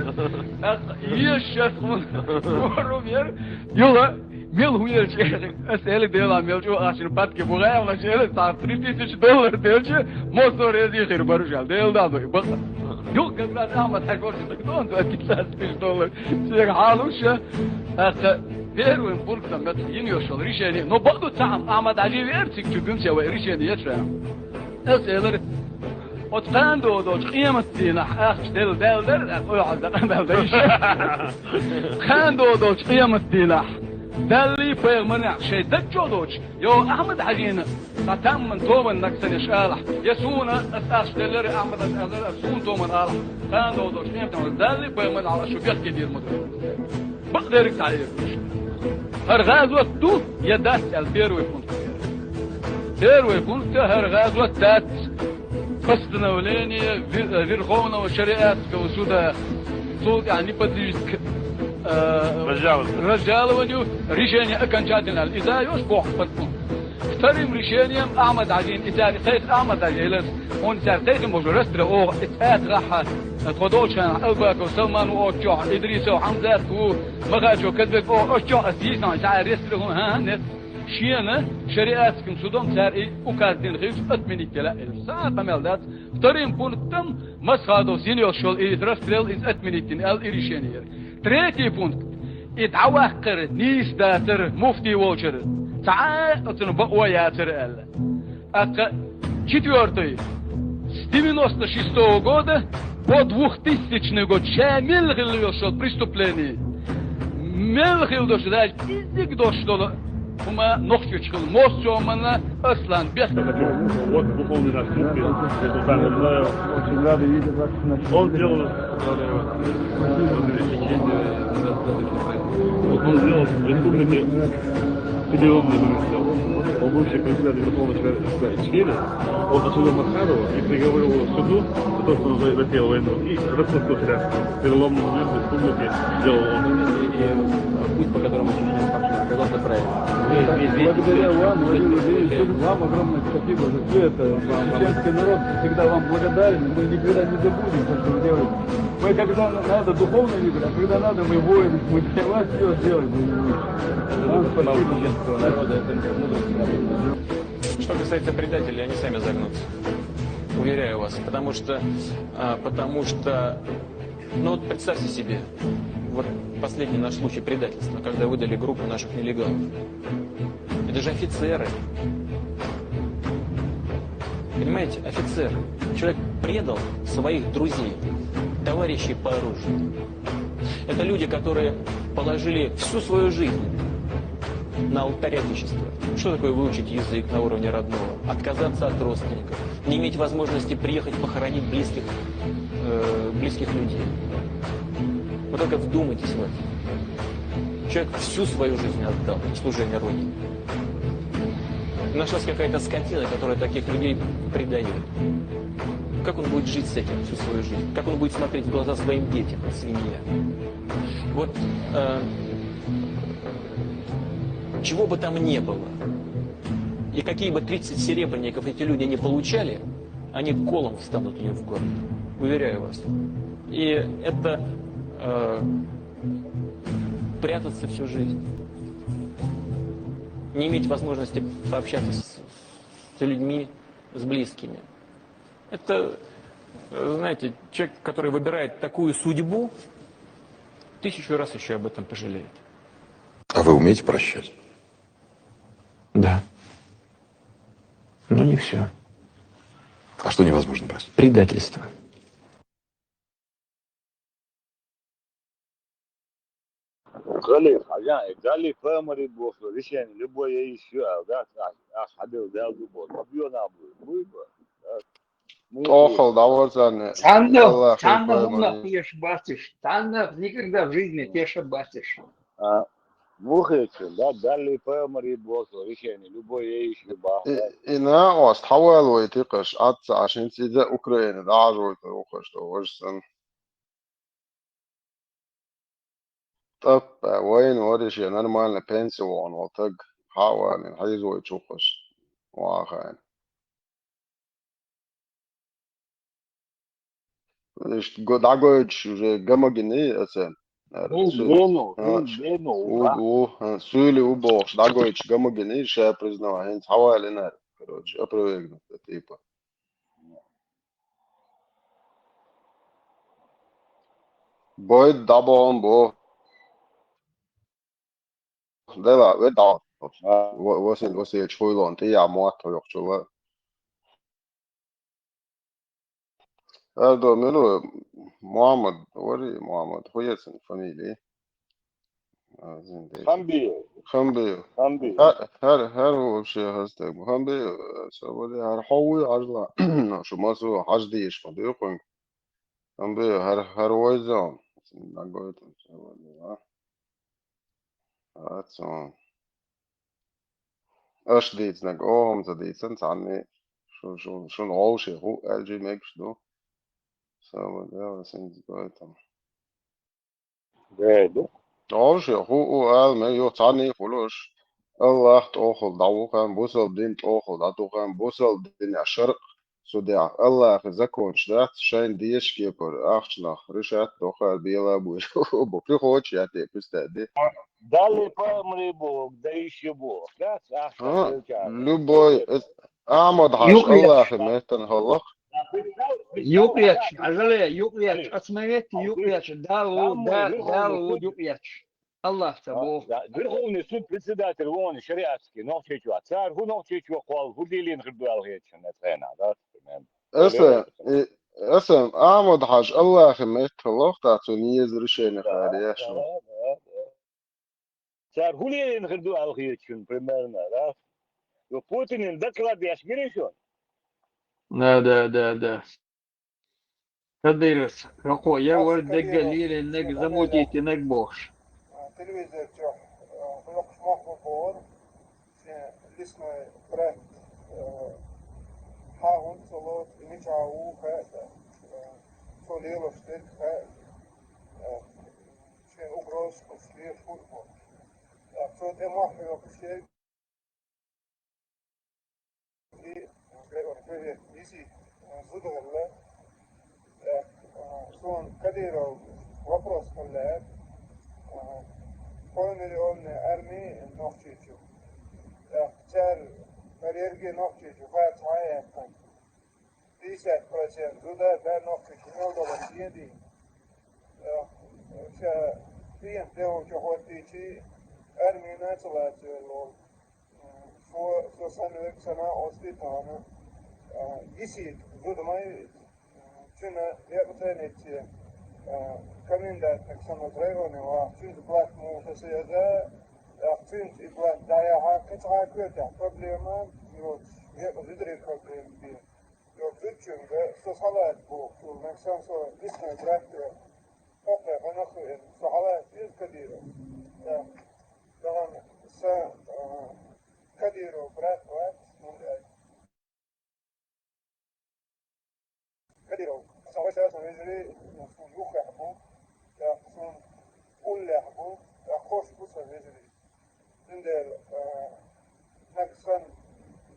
ТӀаккха еш шас хун. Ворум яр. Юла. Мел хӀун елча, ас элира Делан мел чӀогӀа ахча баттахь бу гӀайгӀанаш, элира, цхьа три тысячи доллар делча, массо а реза хир бара уьш аьлла, Делан дуьхьа бакъ. Юха как раз Ахьмад-Хьажа ворхӀ даг дон, ду, пятьдесят тысяч доллар, шега хьалуш, тӀаккха первым пунктом мел йина йолуш йолу решение, но бакъду цхьаъ Ахьмад-Хьажи веара цига чу гуьмсе вай решение еш ваьлла. Ас элира, оцу кхана догӀу долчу къематдийнахь ахча делла даьлла дара, тӀаккха ойхьа дакъа мел дан йиш. Кхана догӀу долчу къематдийнахь Даллий пайхамарнехь шайн даг чу а доцуш, йо, Ахьмад-Хьажина, цхьа тамман томан наг санна еш алахь, я суна, ас ахча деллара Ахьмада, ас суна томан алахь, кхана догӀу долчу къематдийнахь Даллий пайхамарнехь шу бехке дийр ма ду. Бакъдерг дӀаэцаш. ХӀара гӀазот ду я дац аьлла, первый пункт. Первый пункт, хӀара гӀазот дац. Постановление Вер-, Верховного шариатского суда. Цул тӀаьхьа не подлежит к, э, разжалованию, решение окончательное. Иза йош боху под пункт. Вторым решением Ахьмад-Хьажин, и цаьрга кхайкха Ахьмад-Хьажа элира, хьуна цаьрга кхайкхина боху расстрел оха, и цӀа тӀе гӀахьа, тхо долчу хенахь Албаков Салман ву оццохь, Идрисов Хьамзат ву, Махачев Казбек оха, оццохь ас дийцина, цхьа расстрел хӀун, хӀан-хӀа, нет. Шена шариатским судом цара и указ дина хилча отменить дела элира. Сан къамел дац. Вторым пунктом Масхадовс йина йолуш йолу и расстрел иза отменить дина аьлла и решение яра. Третий пункт. И дӀаваккхар нийса дацара муфти волчара. Цхьа а оцунна бакъо яцара аьлла. ТӀаккха четвёртый. С девяносто шестого года по двухтысячный год ша мел хилла йолуш йолу преступление. Мел хилла долуш, даже кӀеззиг долуш долу хӀума Нохчийчу хилла, массо а манна Аслан бехк. Вот духовный наш муфтий, я тут сам не знаю. Очень рады видеть вас. Он делал, вот он сделал в республике переломный момент. Он бывший председатель Верховного Совета Ичкерии, он отсюда Масхадова и приговорил его к суду за то, что он за-, затеял войну, и распустил шариатскую. Переломный момент в республике сделал он. И, и путь, по которому Чечня пошла, оказался правильным. Благодаря вам, Владимир Владимирович, вам огромное спасибо за все это. Чеченский народ всегда вам благодарен. Мы никогда не забудем то, что вы делаете. Мы когда на-, надо духовно любим, а когда надо, мы воины. Мы для вас все сделаем, Владимир Владимирович. Вам спасибо. Чеченского народа, это мудрость. Что касается предателей, они сами загнутся. Уверяю вас. Потому что, а, потому что, ну вот представьте себе, вот последний наш случай предательства, когда выдали группу наших нелегалов. Это же офицеры. Понимаете, офицеры. Человек предал своих друзей, товарищей по оружию. Это люди, которые положили всю свою жизнь на алтарь Отечества. Что такое выучить язык на уровне родного? Отказаться от родственников, не иметь возможности приехать похоронить близких, э, близких людей. Вы только вдумайтесь в это. Человек всю свою жизнь отдал в служение Родине. Нашлась какая-то скотина, которая таких людей предает. Как он будет жить с этим всю свою жизнь? Как он будет смотреть в глаза своим детям, свинье? Вот э, чего бы там ни было, и какие бы тридцать серебряников эти люди не получали, они колом встанут у нее в горле. Уверяю вас. И это э, прятаться всю жизнь. Не иметь возможности пообщаться с, с людьми, с близкими. Это, э, знаете, человек, который выбирает такую судьбу, тысячу раз еще об этом пожалеет. А вы умеете прощать? Да. Но не все. А что невозможно простить? Предательство. Галиф, а я, Галиф Эмори боху, решение, любое еще, да, а, а, хабил, да, любой, бьёна будет, будет, да. ТӀохал дӀаварзани. Цхьанна, Аллахь цхьанна пайхамар. хӀуманах теша бацаш, цхьанна никогда в жизни теша бацаш. А, мухечу, да, Галиф Эмори боху, решение, любое еще, баху. И, и наӀос хьавалвайтикъаш, Ӏадца Ӏаш, хӀинца иза Украина дӀахьажвайтар ухаш, то важа сан. ТӀаппа, вайна вариш я нормально пенсионал таг, хьавалин, хьийзвайтар ухаш, вахайн. Иштта го-, дӀагойтуш уже гамагиний аса. Ну, дену, А, ну, дену, У, у, а, суьйли у бохуш, дӀагойтуш гамагиний, ша признавай, хӀинца хьавалинар, короче, опровергнуть, типа. Бойд дӀабоам бо. Дела, ве дӀа. А, Ва-, Васил Васильевич хуйлон, тӀе я мотт хьоькхучула. Эрдо мила ву? Мухьаммад, вари Мухьаммад, хӀу яцин фамилия? А, зин деш. Хамбиев, Хамбиев. Хамбиев. Хар, хар, хар вообще хастаг. Хамбиев, со вари, хар хьо вуй хьажла. Шу масу хьаж дийш ма дуй кхуьнг. Хамбиев, хар, хар войзон. Нагойтун, со вари, а? Ацон. Аш дийцнаг, оам ца дийцан, цхьанне. Шу, шу, шун гӀовше хӀу, аьлжи мегаш ду. Сава, да, син гойтун. Гайду. ТӀовше хӀу у ала мега, юха цхьанне а хуьлуш. Аллах тӀохал дӀавухам, бусал дин тӀохал дӀатухам, бусал дин шаркъ судя. Аллахи законаш дац, шайн дешаш кепара, ахчанах, решат, дохар, бела буш. Бо прихочу я те пистади. Дали памри бу, да ищи бу. Да, А, любой, э, Ахмад хьаж, Юкъе. Аллахи меттан хӀаллах. Юкъечу, ажале, юкъечу, ацмаветти юкъечу, далу, да, далу, юкъечу. Аллах ца бу. Верховный суд председатель вон шариатский, нохчичу. Цар хӀу нохчичу кхол, хӀу дилин хир дуал хечен, это хена, да? Эсэ, э, эсэ, Ахмад хьаж, Аллахи меттан хӀаллах, та цу ниез решение хари яшо. Цар хӀу лелин хир дуал хечен, примерно, да? Ю Путинин доклад яш гиришон. Да, да, да, да. Кадыровс, какой, я вар дегга лилиннаг, замутитиннаг бохуш. Телевизор чу хӀокху мохк бу бохура, шен лесной проект хьагӀун ца лоцу, и мичахь ву хаьа, цо лелош дерг хаьа, шен угрозашкахь лелаш хӀуъа бохуш. Цо тӀе мохь хьоькхуш ерг и, визит, зуда хилла. Суна Кадыровс вопрос хилла, полмиллионная армия Нохчийчу. Цара карьерге Нохчийчу бац хьаяьккхина. Пятьдесят процент зуда да Нохчийчу мел долу дедий. Ша пенсия тӀе волчу хӀоттийчи армина ца лацавелла волу. Со, со санна верг сама остий тахана. Йисийта зуда ма ю иза. Цуьнан некъ ца ницце, комендантниг санна районе ваха, цуьнца блат муха ца еза, тӀаккха цуьнца и блат дӀаяхьа, кхин цхьа а коьртехь проблема йоцуш, некъ зударийн проблема бен. Йо, зудчуьнга со схьалаца боху, цуьнан сан со дисна трактор, хӀокхе гӀанах веана, со хьалаца веза Кадиров. Да. Тахана сан, а, Кадиров брат вац, хӀунда аьлча. Сан вежарий, суна юххехь бу, тӀаккха суна уллехь бу, тӀаккха хӀорш бу сан вежарий. Цундела, а, нагахь санна,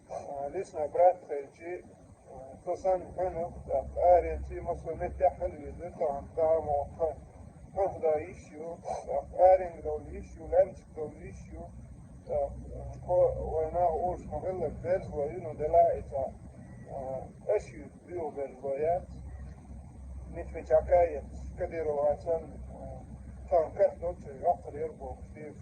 а, лесной брат хилча, а, со санна хьуна, тӀаккха аренца массо а меттехь хила веза, тахана даа мо хьан, хьанах дан йиш ю, тӀаккха аренга довла йиш ю, лаьмнашка довла йиш ю, тӀаккха, а, хьо вайн наха олуш ма хиллара, берзалой ю, ну, делахь и цхьа, а, аш ю. Вио берзо яц. Митве чакаец, Кадиров Асан, тхан ках доцу жоккхар яр бохуш дийраш.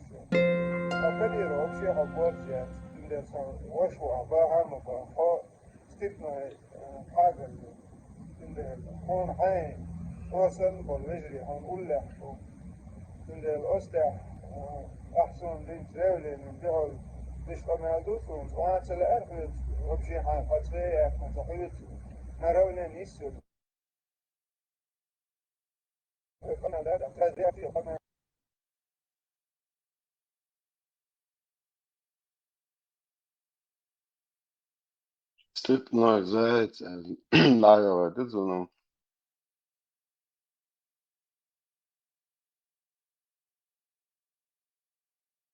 А Кадиров вообще хьал борз яц, цундела сан ваша ваха баха а ма баха. Хьо степной, э, пхьагал ю. Цундела хьуна хьайн, хьо санна болу вежарий хьуна уллехь бу. Цундела оцу тӀехь, э, ахь суна динчу заявленин дуьхьал, миша къамел ду суна, цкъа а ца лаьара хьоьца, вообще хьайн хьо цӀе а яьккхина ца хьоьца, наравне нисса. Степной заяц, дӀайогӀуьйту зуно.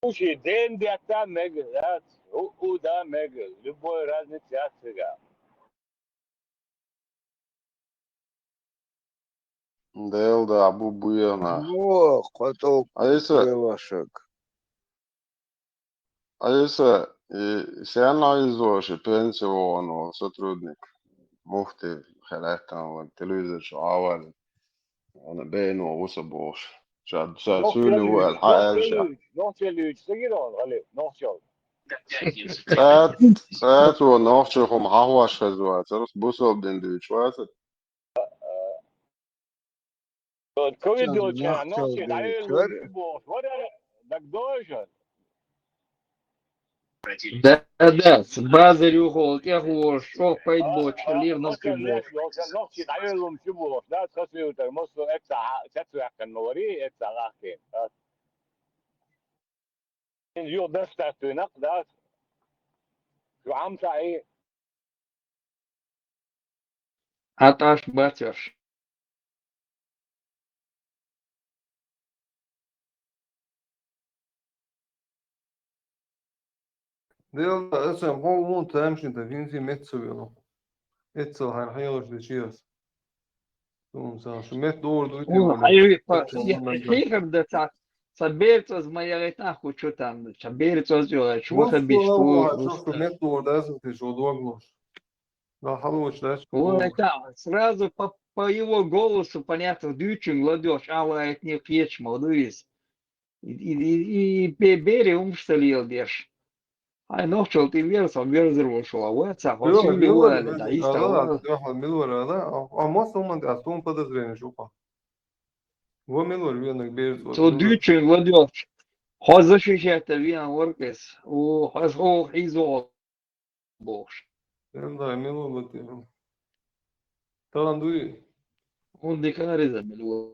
Уж и ден детта мега, яц, у, у да мега, любой разница яц цигахь. Дела да, бу буьйхьна. Во, кхо тӀулг Айса. Велошаг. Айса, и сенна излош и пенсия вогӀун волу сотрудник? Муфти хилаьттан ван телевизор чу Ӏавар. Вана бено ву со бохуш. Ша, ша Нохчалла цуьнан ву аьлла хьан аьлла ша. Нохчалла юьйчу, нохчалла юьйчу, ца гира ван гӀали, нохчалла. ЦӀа, цӀа цо нохчо хӀума хьахош хеза вацара, бусалба дин дуьйцуш вацара. Ковид йолчу хенахь нохчий дӀаеллалуш ю бохуш, вара дагадогӀий шуна? Да, да, базар юхула тӀехволуш, чӀогӀа пайда боцуш хилира нохчий бохуш. Нохчий дӀаеллалуш ю бохуш, да, хасуьйтар, массо а эццахь цецваьккхина ма варий, эццахь гӀахкийна. Юха даш даьттуьйнакх, да? Шу Ӏам ца Ӏий? Ӏа тӀаш бац верш. Дела, аса хьо вон тамашийна тан финций меттаца вело. Эццал хьайна хьелаш дечияс. Суна сан шу метта дора дуй те О, вара. Хьайри, Эццал хьайри, хьайри, хьайри, да, ца, ца берцаз ма яра таху чу там, ца берцаз йора, чу Вон ваха бич стола ту, ваха, вус шу та. Метта дора даза те шо доглош. Да, халуч, да, О, шо. Это сразу по, по его голосу понятно, дючун ладёш, ала это не кечма, Луис. И, и, и, и бе-, бере умшта лел деш. Ай, нохчалла тӀе вер со, верзар волуш вала, ваца, хьо Юха, сийле милвар, вала, да, иста ала, вала. Юха, милвар, ала, а, а мос уман, а сум подозрение шуха. Во милвар венаг берзар. Цо дуьйцуьнга ладоьгӀча, хьо защищать вен варкъес. О, хьо, хьо хьийзо бохуш. Эн да, мило бати. Таган дуй? Он декариза мило.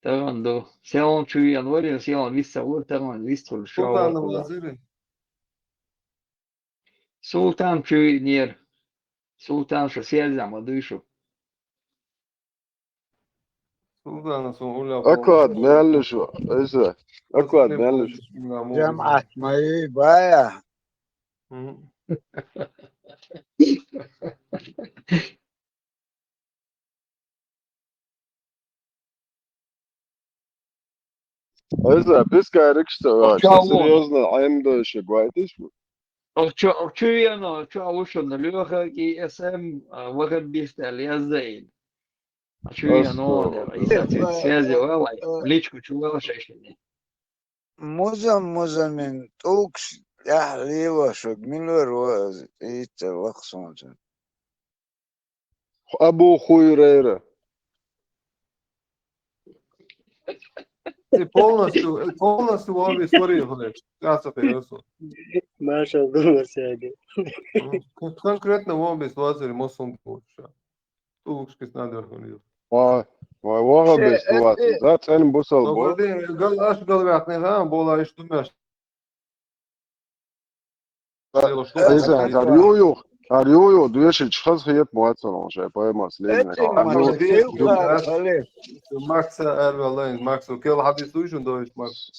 Таган ду. Селон чу вен варен, селон виса вар, таган виса хур шо Султан вар куда. Вазири. Султан чу винер. Султан шу сеза ма дуй шу. Султана сон уля Оклад меллиш ву, иза. Оклад меллиш. Жамаат мои бая. Мгм. Иза, пискарикаш ца вац, Чаво. Серьёзно, Ӏемдойша гайтиш ву. Ох, чу, ох, чу вено, чу а вушун, Лёха и эс эм, а, вахаббистал яздаин. А чу вено, Астагфирулла. Иза, ци, связи валай, личку чу вала шайшини. Музам, музамин, тӀулгаш тӀехь лело шуг, милвар ва аз, ицца вахсонца. Абу Хуйрайра. Ты полностью, полностью вон историю говоришь. Сейчас это я слушаю. Маршал Гумар сегодня. Кон-, конкретно вон без лазер, мосом получше. ТӀулгашкис надо говорил. Вай, вай, ваха Ше, без э, лазер. Э, Да, цен бусал бо. Гал, аш гал вяхне, ха, бола иш думаешь. Иза, ю, ю. Ар ю-ю, доьшича хаза хетар моаццалахь шайн пайхамарс лелинарг. Эциг Ар ю- ма-, ю- Макса аьлла валлахӀи, Макса кел хьадис дуй шун дойш, Макс?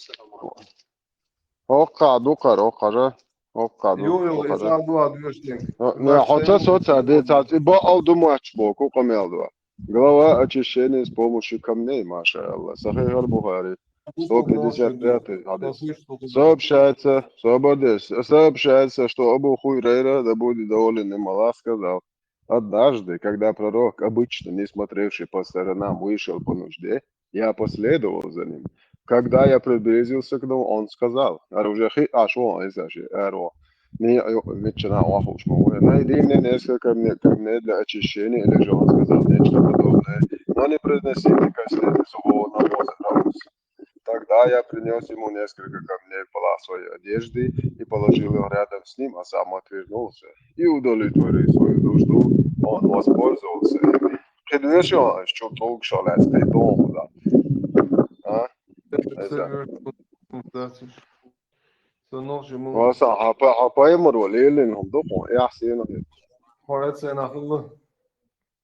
Хоккха дукхар, хоккхажа. Хоккха ду, Ю-ю, хоккхажа. Иза ду а доьшниг. Не, Макса хьо ца соца, де ца, и баал ду мач боку къамел ду. Глава очищения с помощью камней, машааллах. Сахих аль-Бухари. Сто пятьдесят пятый хадис. Сообщается, собардес, сообщается, что Абу Хурайра, да будет доволен им Аллах, сказал: «Однажды, когда пророк, обычно не смотревший по сторонам, вышел по нужде, я последовал за ним. Когда я приблизился к нему, он сказал», ар уже хи ашо, иза ши, аро. Не, ё, мечена, охуш, по-моему. «Найди мне несколько камне-, камней для очищения», или же он сказал нечто подобное. «Но не произносите костей сухого навоза на ус». Тогда я принёс ему несколько камней в полосой одежды и положил их рядом с ним, а сам отвернулся и удовлетворил свою нужду. Он воспользовался ими. Кхидвешо, что толк шалац, ты дом, да. А? Сан нохчий ма ву. Аса хьа па-, хьа пайхамар вале, лелина хӀума ду хьуна, яхь сенах. Хьо эццена хилла.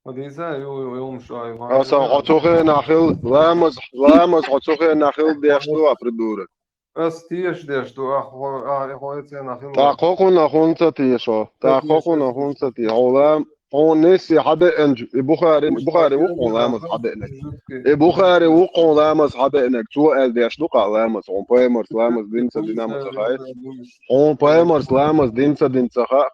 Хьо дийца, ю, ю, ю, шу ай, ма. Аса хьо цу хенахь хилла, ламаз, ламаз хьо цу хенахь хилла деш ду, а, придурок. Ас теш деш ду, а, хьо, а, хьо эццена хилла. Та кхокхунна хӀунца тешо, та кхокхунна хӀунца те-, хьо лам-, Хьуна нисси хьадеанчу, и Бухари, Бухари ву хьуна ламаз хьадеанаг. И Бухари ву хьуна ламаз хьадеанаг. Цо аьлла деш ду-кх ламаз, хьуна пайхамарс ламаз дина ца дина ма ца хаьа. Хьуна пайхамарс ламаз дина ца дина ца хаьа.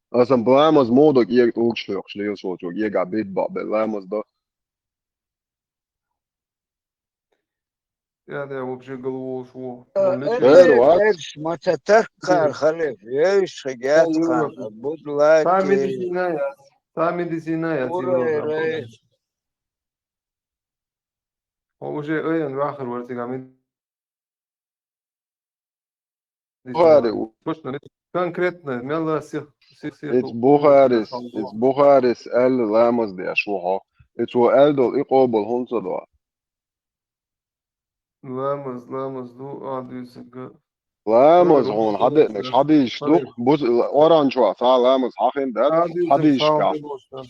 Аса ламаз муха до кӀега тӀулгаш хьоькхуш, лелаш волчо кӀегахь бит бакъбелла ламаз до. Я, я вообще голову ушел. Э, Вон лечит. Э, э, вот. Эрш, ма ца тарккхар халиф, ейш хигяц хан, буд лайки. Сами дисина я, сами дисина я, Ура, тигр, ура. Хо уже ай, ан вахар вар цигами. Бухари. Точно, конкретно, мелла сих, сих, сих. Эц Бухарис, эц Бухарис аьлла ламаз деш ву хьо. Эц ву аьлла долу и къобал хӀунца до? Ламаз, ламаз ду, а, дуьйцург. Ламаз хьуна хьадеанарш хьадийш ду, буз-, Къуръан чохь цхьа ламаз хьахина дац, хьадийшка,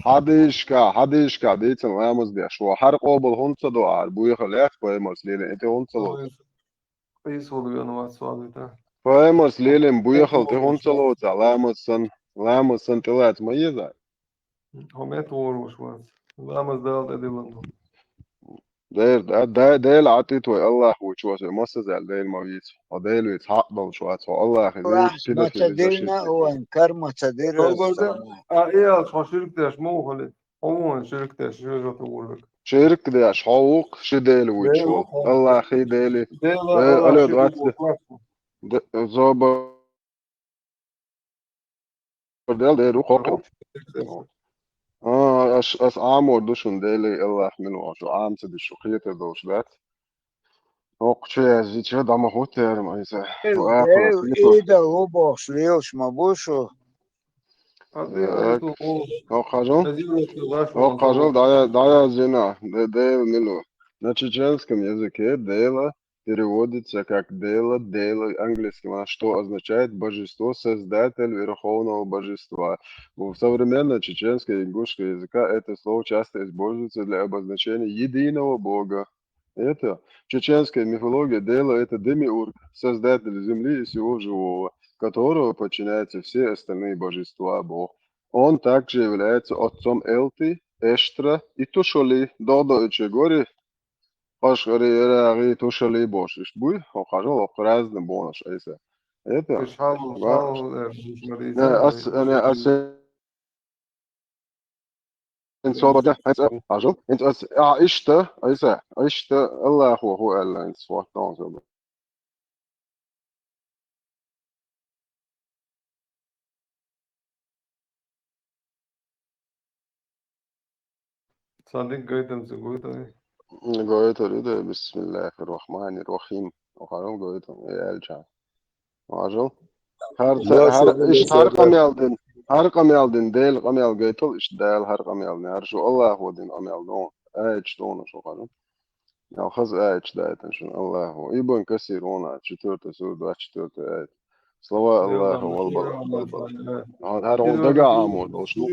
хьадийшка, хьадийшка дийцина ламаз деш ву. ХӀара къобал хӀунца до ахьара? Буьйхал яц пайхамарс лелина, и тӀе хӀунца лоцу? Къийса волу вен вац валита. Пайхамарс лелина буьйхал тӀе хӀунца лоцу, ламаз сан, ламаз сан тӀелаца ма еза? Хьо мет воруш вац. Ламаз Дала тӀедиллина ду. Дер, да, да, Дела Ӏатит вай, Аллах вуч вац, вай массазал Дела ма вийца. Хьо Дела вийца хьакъ долуш вац, хьо Аллахе вийца, Аллах ма ца дирна, вайн кар ма ца дира. А, и алш, хьо ширк деш ма ву хьули. Хьо вон ширк деш, ширк ву хьули. Ширк деш, хьо ву-кх ши Дела вуч волу. Аллахи Дели. Дела, Аллах, алло, ширк двадцать. Д-, зоба Дел дер ву кхокхо. А, аш, ас Ӏамор ду шуна, Деле Аллах мила ву, шу Ӏама ца диш, шу кхетар долуш дац. Хьокху чу яздича, дӀа ма хӀуттера ма иза. Ил Ва дев, ахура, идал ву бохуш лелаш ма бу шу. Так. Хьокху хьажал? Хьокху хьажал, дӀая-, дӀаяздина, де-, Дела мила ву. На чеченском языке Дела переводится как дело, дело, английский, а, что означает божество, создатель верховного божества. В современной чеченской и ингушской языка это слово часто используется для обозначения единого бога. Это в чеченской мифологии Дела — это демиург, создатель земли и всего живого, которого подчиняются все остальные божества, бог. Он также является отцом Элты, Эштра и Тушоли. Догдо и Чегори, Къашкъари, Ирагъи, Тушали бохуш иштта буй, хьо хьажал, хьо разный бохуш айса. Это, Иш хьал, ва-, хьал, э, Иш марийса, не, ас, э, не, ас, ин собада, айса, хьажал, ин ас, а, иштта, айса, иштта, Аллаху ху аьлла, ин сфот, тон собада. Цадик гайтам ца гойтам. Гойтар ю дай, бисмиллахир рахманир рахим. Охарал гойтам, э, аьлча. Важал. Хар ца-, хар, иш хар къамел дин, хар къамел дин, Дел къамел гайтал, иш Дел хар къамел дин, хар шу Аллаху дин къамел дон. Ай, чтона шу хар. Ял хаз аят дайтан шун Аллаху. Ибн Касир вона, четвёртая сура, двадцать четвёртая аят. Слова Аллаха, валбала, валбала. ХӀара хьуна дага Ӏамо долуш ду.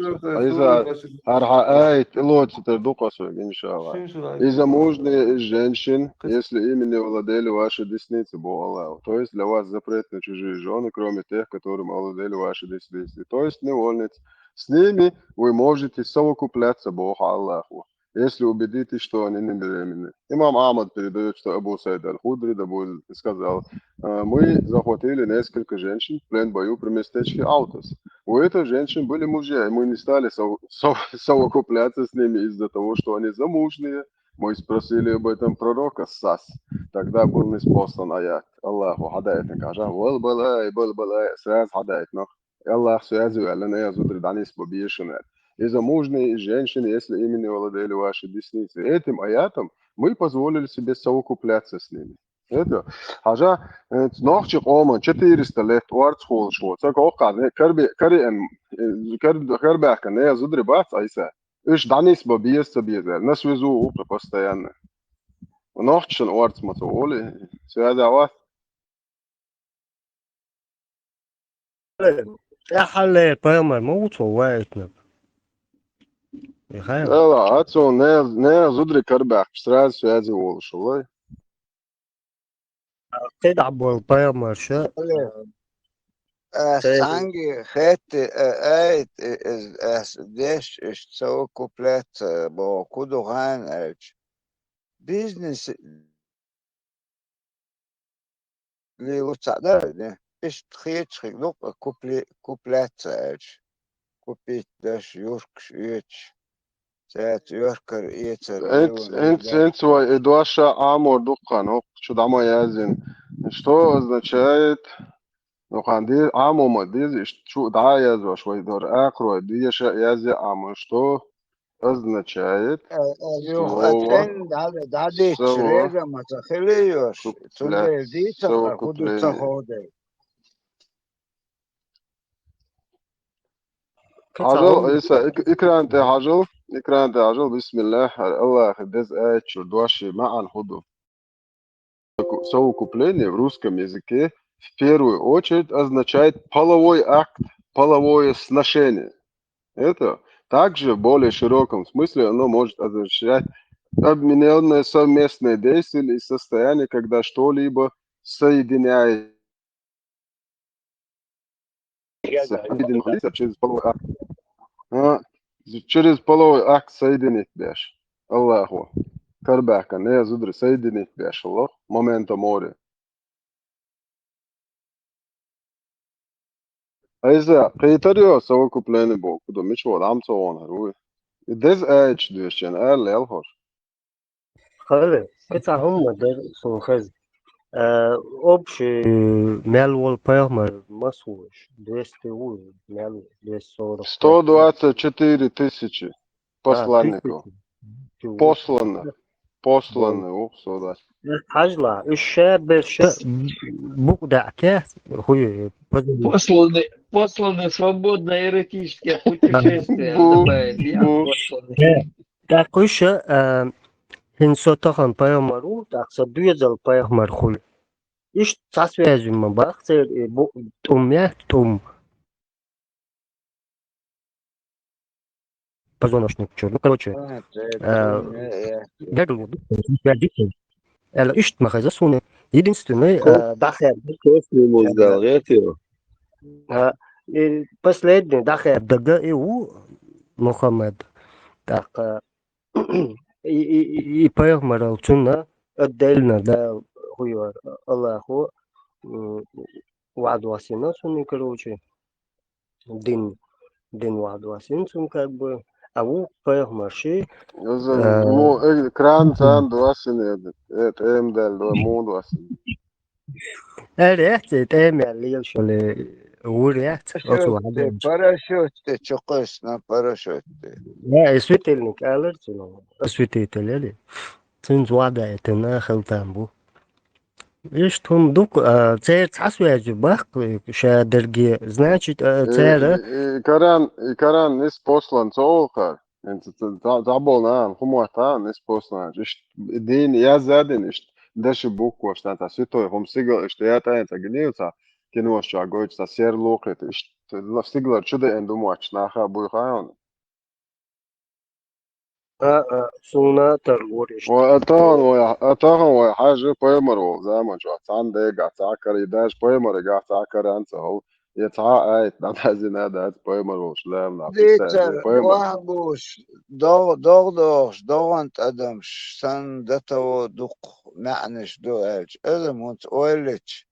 Иза хӀара хьан аят тӀелоцу тера ду-кх ас вайга, иншалла. Иза мужние из женщин, если ими не владели ваши десницы, боху Аллаха. То есть для вас запрет на чужие жены, кроме тех, которым овладели ваши десницы. То есть невольниц. С ними вы можете совокупляться, боху Аллаха. Если убедитесь, что они не беременны. Имам Ахмад передаёт, что Абу Саид аль-Худри, да будет, сказал: «Э, мы захватили несколько женщин в плен в бою при местечке Аутас. У этих женщин были мужья, и мы не стали сов- сов- совокупляться с ними из-за того, что они замужние. Мы спросили об этом пророка, Сас. Тогда был ниспослан аят. Аллаху хьадаитна кажа, вал балай, бал балай, сразу хьадаитна. Аллах связывали, но я зудри данис бабешуна. И замужние, и женщины, если ими не владели ваши десницы. Этим аятом мы позволили себе совокупляться с ними». Это, хьажа, э, нохчи къоман четыреста лет орцахолаш ву. Ца коккхар, не, карби, кариэн, э, кар-, карбаьхка, не, зудри бац, айса. Уьш данис ба беза, ца беза. На связу укху постоянно. Нохчан орц ма ца воли, связь а вац. ТӀаьххьаллера пайхамар ма ву цо ваийтинарг? Яхай. Ала, а цо не, не зудри карбаьхча, сразу связи волуш ву, лай. КхидӀа болу пайхамарша. Ас цхьаьнгге хетти, а, айт, и, и, ас деш, иштта совокупляться боху, ку ду хьайна аьлча. Бизнес лело ца дара, не? Иштта хеташ хиг ду-кх купли-, купляться аьлча. Купить даш, юркаш оьцуш. Цаьрца оьркар эцар. Энц, энц, энц вай и дош а Ӏамор ду-кх хьан, хӀокху чу дӀа ма яздина. Что означает? Ну, хьан де-, Ӏамо ма деза, иштта чу дӀа а яздеш вай дора, акхарой деша а язъя Ӏамо. Что означает? Э, э, юха слово, а цӀена дӀа-, дӀадитта совокупление. Реза ма ца хили йош, цундела дийца хьан хӀун ду ца ходай. Хьажал, Ӏийса, эк-, экран тӀе хьажал, экран тӀе хьажал, бисмиллахӀ, хӀара Аллахьа деза аят чуьра дош а маьӀна хӀун ду. Совокупление в русском языке в первую очередь означает половой акт, половое сношение. Это также в более широком смысле оно может означать объединённое совместное действие или состояние, когда что-либо соединяет. Соединить, через половой акт. А, через половой акт соединить беш. Аллаху. Карбаьхка, не зудри соединить беш, Аллах. Момента море. Айза, кхетар йо, совокупление боху, ду, мича вон, амца вон хӀара вуй. И деза аьлча доьшучен, аьлла лел хӀорш. Хали, кхин цхьа хӀума дара суна хеза. Э, общий мел волу пайхамар маса ву уьш? Двести ву, мел, двести сорок. Сто двадцать четыре тысячи посланников. А, тысячи. Посланы. Посланы, ух, сто двадцать. Хьажла, уьш ша берш букъ даьӀка, хуй, позвони. Посланы, посланы в свободное эротическое путешествие. Бу-, добавить, я бу-, посланы. Э, тӀаккха уьш, а, хӀинца со тахана пайхамар ву, тӀаккха со доьзал пайхамар хуьлу. Иштта цхьа связь ма бац церан, и бу-, тӀум я, тӀум. Позвоночник чуьра. Ну, короче, а, тӀум, э, э, гергал ву, связь дитина. Аьлла, иштта ма хеза суна. Единственный, а, дӀахаьрда. Честный муздал, гӀертий? А, и последний дӀахаьрда дага и ву Мухаммад. ТӀаккха и, и, и, и пайхамаралла цунна отдельно, да, хуйор, Аллаху, м, ваӀда вассина цунна, короче, дин, дин ваӀда вассина цунна, как бы, а ву пайхамар ши, иза, э, мо, э, кран царна вассина, э, тӀема даьлла, муха вассина. Ара, яц, и тӀема яьлла лелаш йолу вур яц, оцу ваьхьа парашют тӀе, парашют тӀе чу кхуьссина, парашют тӀе. Я, и светильник алар цунах, осветитель али. Цуьнца ваьхьа даийтина хила там бу. Иштта хӀума ду-кх, а, церан цхьа связь баккха ша дерге. Значит, а, и, церан и, и Коран, и Коран ниспослан ца олу хӀара. ХӀинца ца, ца, ца болу нахана хӀума мотт а, ниспослан. Иштта дийна язъян дина, иштта деши букваш, тӀаккха святой хӀума сигал иштта ятӀа а ца гинийла ца, киношчохь гойтуш цхьа серло кхетта, иштта стигалара чу деана ду мотташ наха буй хаьий хьуна? А, а, суна а тарлора иштта. Вай, а тахана вай, а тахана вай хьажа пайхамар волу заманчохь цхьана дегахь цхьа а кара, и даже пайхамарегахь цхьа а каран ца хала, я цхьа а аят дӀадазина а дац пайхамар волчу ламанахь. Дийцар, ваха бууш, догӀ-, догӀ-, догӀуш, догӀан тӀадамаш санна датаво дукха маьӀнаш ду аьлча, адам хӀунца ойла йича,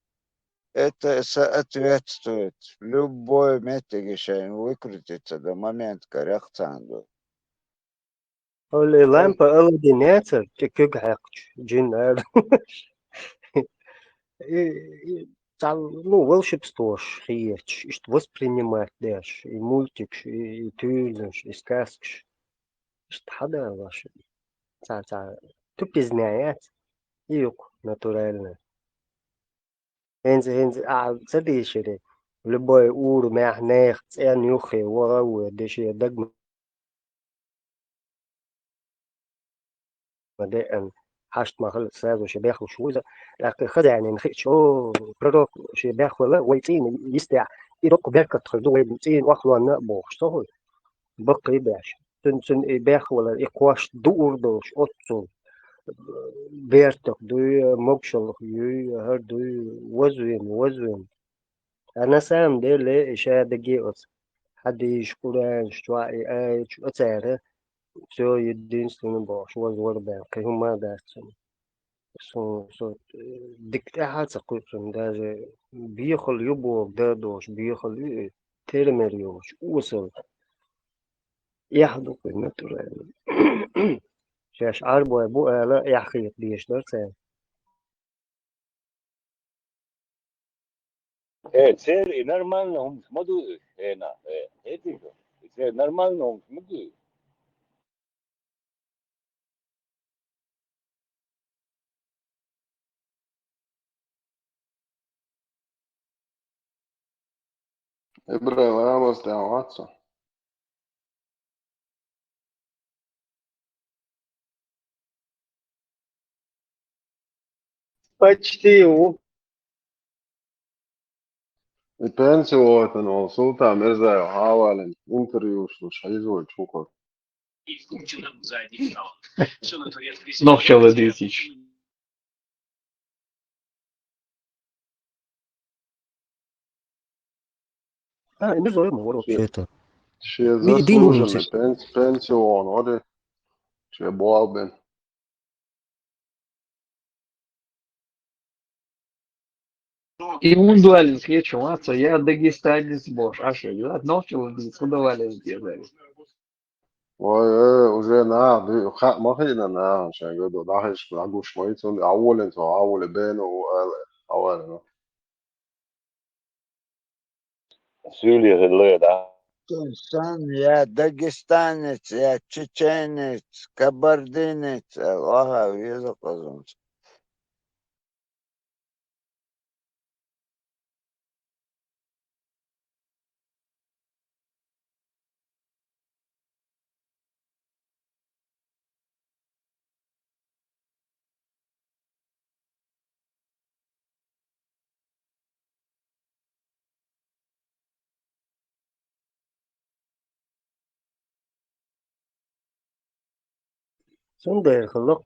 это соответствует. Любой меттиге шайна выкрутиться до момента, карех царна ду. Оли лампа Аладдин яцара, тӀе куьг хьаькхча, джин ара. И, и, цхьа, ну, волшебствош хеташ, иштта воспринимать деш, и мультикаш, и, и туьйранаш, и сказкаш. Иштта хьадалаш. Цхьа, цхьа тупизня яц, и юкъ натуральная. ХӀинца, хӀинца ахьа ца дийшира, любой ур мехь нехан цӀен юххе ваха а ву, деши дагма деан, хьашт ма хала сразу ши бехлуш вуза, тӀаккха хазаьнина хиъча, о, пророк ши бехвала, вай цӀийна йистехь, и доккха беркат хир ду, вай цӀийна охлонна а бохуш, со хӀуй. Баккхий беш. Цуьнан, цуьнан и бехвалар, и кхошт дуур долуш оццул. Бертах дуй, могушаллах юй, хӀара дуй, вазвина, вазвина. А на самом деле, и ша даге оцу хьадийша Къуръанаш чохь и аяташ оцара, всё единственно бохуш, вазвар баьлла, кхин хӀума а дац цуьнан. Со, со, э, дика тӀаьхьа а ца кхуьу цунна, даже бехал ю боху, да долуш, бехал ю, э, тера мер йолуш, осал. Эхь ду кхуьнан натурально. Шаьш Ӏарбой бу ала, эхь хета дезаш дара цара. Э, церан и нормально хӀуманаш ма ду и, хьенан, э, хетий шу? И церан нормально хӀуманаш ма ду и. Ибрай, ламаз тӀехь вац со. Почти ву. И пенсионер волу Султан Мирзаев хьавалина интервьюш луш хьийзойчу хӀокху. Нохчалла дийцича. А, и Мирзоев ма вара вообще-то. Шен Ми дин заслуженный вуьйцуш. пенс-, пенсионер вара, шен болх бина. И хӀунда валлина хеташ вац, я дагестанец бохуш, Ӏаш вегга, нохчалла дийца, хӀунда валлина деза? Вай, э, уже наха дуьйна, хаа ма хиъна наха, шайн гур ду, дӀахьижа, дӀагуш ма ю цунна, Ӏа воллина цо, Ӏа воллина бена ву, аьлла, хьавалина. Суьйли хилла, да? Сан я дагестанец, я чеченец, кабардинец, аьлла, веза кхузунца. Цундела хилла-кх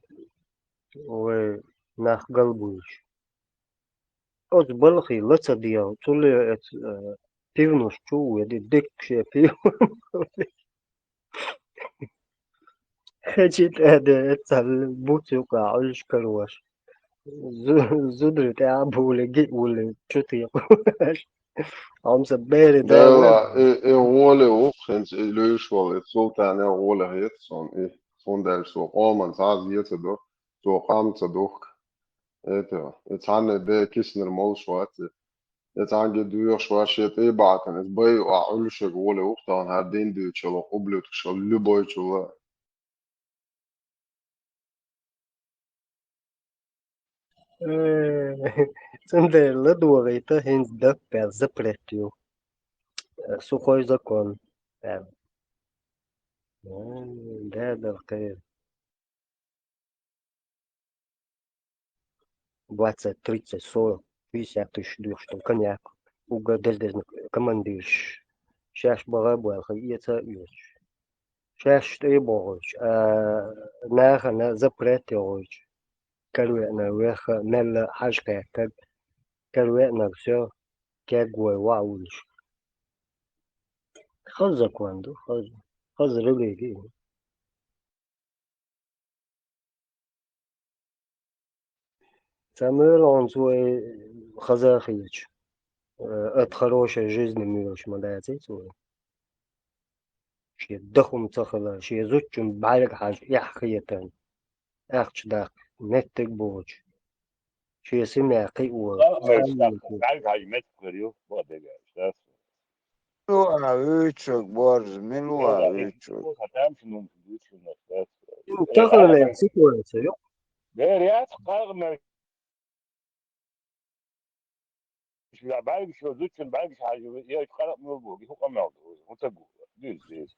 вай нах галбуьйлуш. Оцу балхе ла ца дегӀ, цу ле эца, э, пивнуш чу а веди, дикка шен пив. Хечи тӀе а де, эццахь буц юкъахь Ӏуьллуш карош. Зу-, зударий тӀе а бовлий, гиъ вуллий, чу текхаш. Хьо-м сан берийн Дела, дала. и, и гӀоле ву-кх, хӀинца и луьйш волу, и Султан а гӀоле хета суна и, цундела со къоман цхьа а зе ца до, цо къам ца духку. Это, и цхьанна бен киснар молуш вац и. И цхьаьнгге доьхуш вац шен тӀе а бахьийтина, иза бай а Ӏуьллушерг гӀоле ву-кх тахана, хӀара дин дуьйцучул, къубла юттучул, любойчул. Э, цундела ладогӀийта хӀинца даккха запрет ю. Э, сухой закон. Э, м, да, да, кхе. Двадцать, тридцать, сорок, пятьдесят тысяч дуьхуш долу коньяк. уггар деза-деза командираш. Шаьш баха а боалахе, эца а оьцуш. Шаьш тӀе а бохуьйтуш, а, нахана запрет йохуьйтуш. Каравеанарг веха, мелла хьажа кхеттарг, каравеанарг всё, кегвой ваха вуьлуш. Хаза закон ду, хаза. Хаза религи. Ца муьйлахь хьуна цо и хаза а хеташ, э, от хорошей жизни муьйлуш ма даций цо. Шен даха хӀума ца хилар, шен зудчун бӀаьрга хьажа эхь хетарна, аьхча даккха меттиг боцуш, шен симаьй кхио. Муьлха а вуьйцург, борз, мила а вуьйцург. Тахана ситуация ю. Дера яц, кхалхамер бӀаьргаш, зудчун бӀаьргаш хьажа, я кхалха муьлха бу, хӀу къамел ду, хӀу тагу, дуьйцу деза.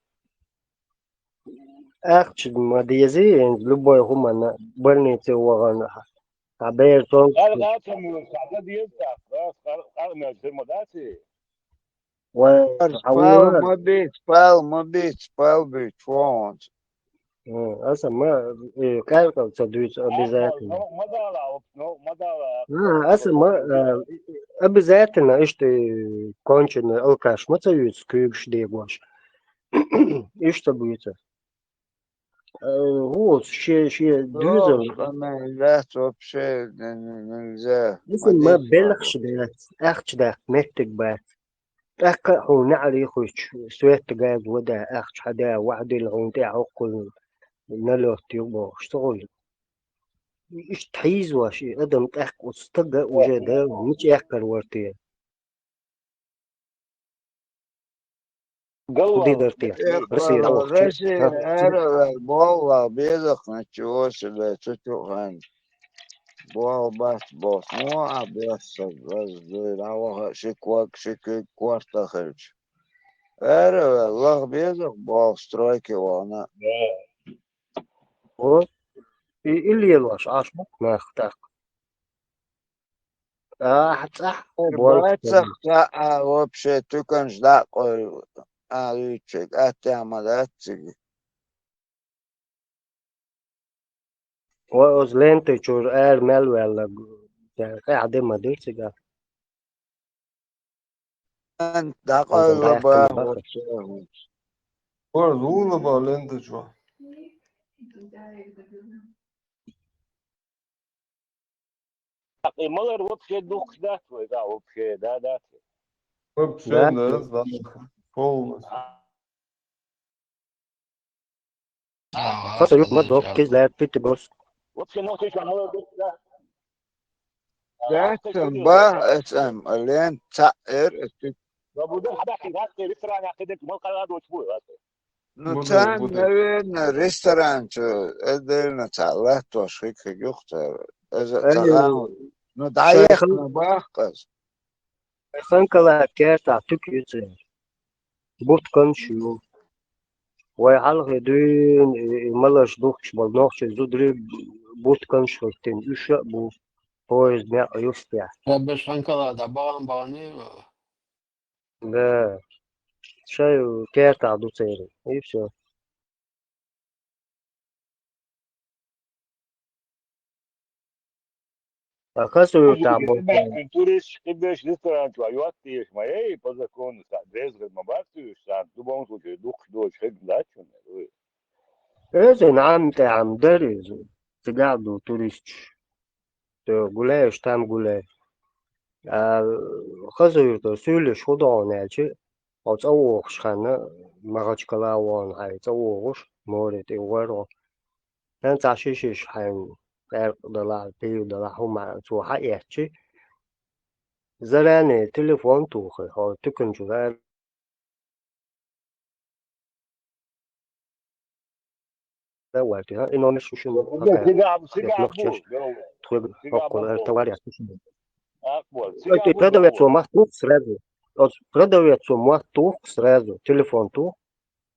Ахча ма дезий, любой хӀуманна, больнице вахана, хьан бер цунга. Кхалха ца муьлха, хьан дан деза тӀаккха, кхалха, кхалхамер хир ма дац и? Вай, Пал ма бийца, пал ма бийца, пал буьйцу вогӀунца. М, аса ма, э, кхалхал ца дуьйцу обязательно. Ну, ма дала, ну, ма дала. А, аса ма, э, обязательно, иштта, э, конченый алкаш ма ца юьйцу куьйгаш дегош. Иштта буьйцу. Э, вот, ше, ше дуьйцу. Просто нельзя, вообще не, не, нельзя. Аса ма белхаш дац, ахча даккха меттиг бац. ТӀаккха а хьуна неӀарий хуьттуш, свет, газ, вода, ахча хьадаь, вахьадилла хьуна тӀехь хӀоккхул налет ю бохуш, ца хуьлу. Иштта хьийзош и адам тӀаккха оцу стага уже, да, мича эккхар вара те? Галван. Куди дар те? Россия дӀавахча. Россия араваьлла, болла безахначу Василе цу чу ханча. Болх бац боху. Ну, а бех сан, ваза дуй, дӀаваха ши ког, ши куьг корта хилча. Араваьлла, лаха безах болх стройке вахана. Да. Вот. И, и лелош Ӏаш бу нах тӀаккха. Ахьа цӀахь хьо болх бацах цхьа а вообще туьканаш дӀа а къовлу, а, вуьйцург, аттехь ма дац цига. Вай оцу лентачуьра ара мел ваьлларг, цара къаьхьа де ма дира цигахь. ДӀакъовла бахара. Борз, вула бан лентачу. И малар вообще духкуш дац вай, да, вообще, да, дац. Вообще, да, да, полностью. Хаса юкъ ма доккхий, лаьтта питти гос. Даьттан бах эцам, лен цхьаъ эр эцуьйту. Ну, царна, наверное, ресторан чу, эдельно цхьаъ латтош хиг хиг юхтар. Эза ца гӀан. Ну, дӀаяхна бах-кх аз. Ханкала кертахь туька ю церан. Бутканаш ю. Вай хьалхе дуьйна и, и малаш духкуш болу нохчий зударий бутканаш хӀоьттина, уьш а бу поезд некъ юьстехь. Ханкала дӀабахана бахана. Да. Шайн кертахь ду церан. И всё. А хаза юьртахь болчу туристаш кхиберш ресторан чохь йоттаеш ма яй, по закону, сан деза хир ма бац уьш, сан дубовна случай дукхаш доцуш хиг дац шуна, ой. Эза нӀам тӀехь ма дара иза. Цигахь ду туристаш. Цо гулаеш, там гулай. А, хаза юьртахь суьйлиш хӀун догӀу аьлча, хьо цӀа вогӀуш ханна, Махачкала а вогӀу хьайн цӀа вогӀуш, море тӀе вара хьо. Хьан цхьа шишиш хьайн къаьркъа далахь, пиво далахь, хӀума цо хьаэцчи, заране телефон тухий, хьо туьканчуьра ара вайтий, хьан и номер шу шуна хьакхаьчча, нохчаша тхоьга хӀоккхул ара товар яц шуна. Ой, тӀе продавецо мотт туху сразу. Оцу продавецо мотт туху сразу, телефон туху.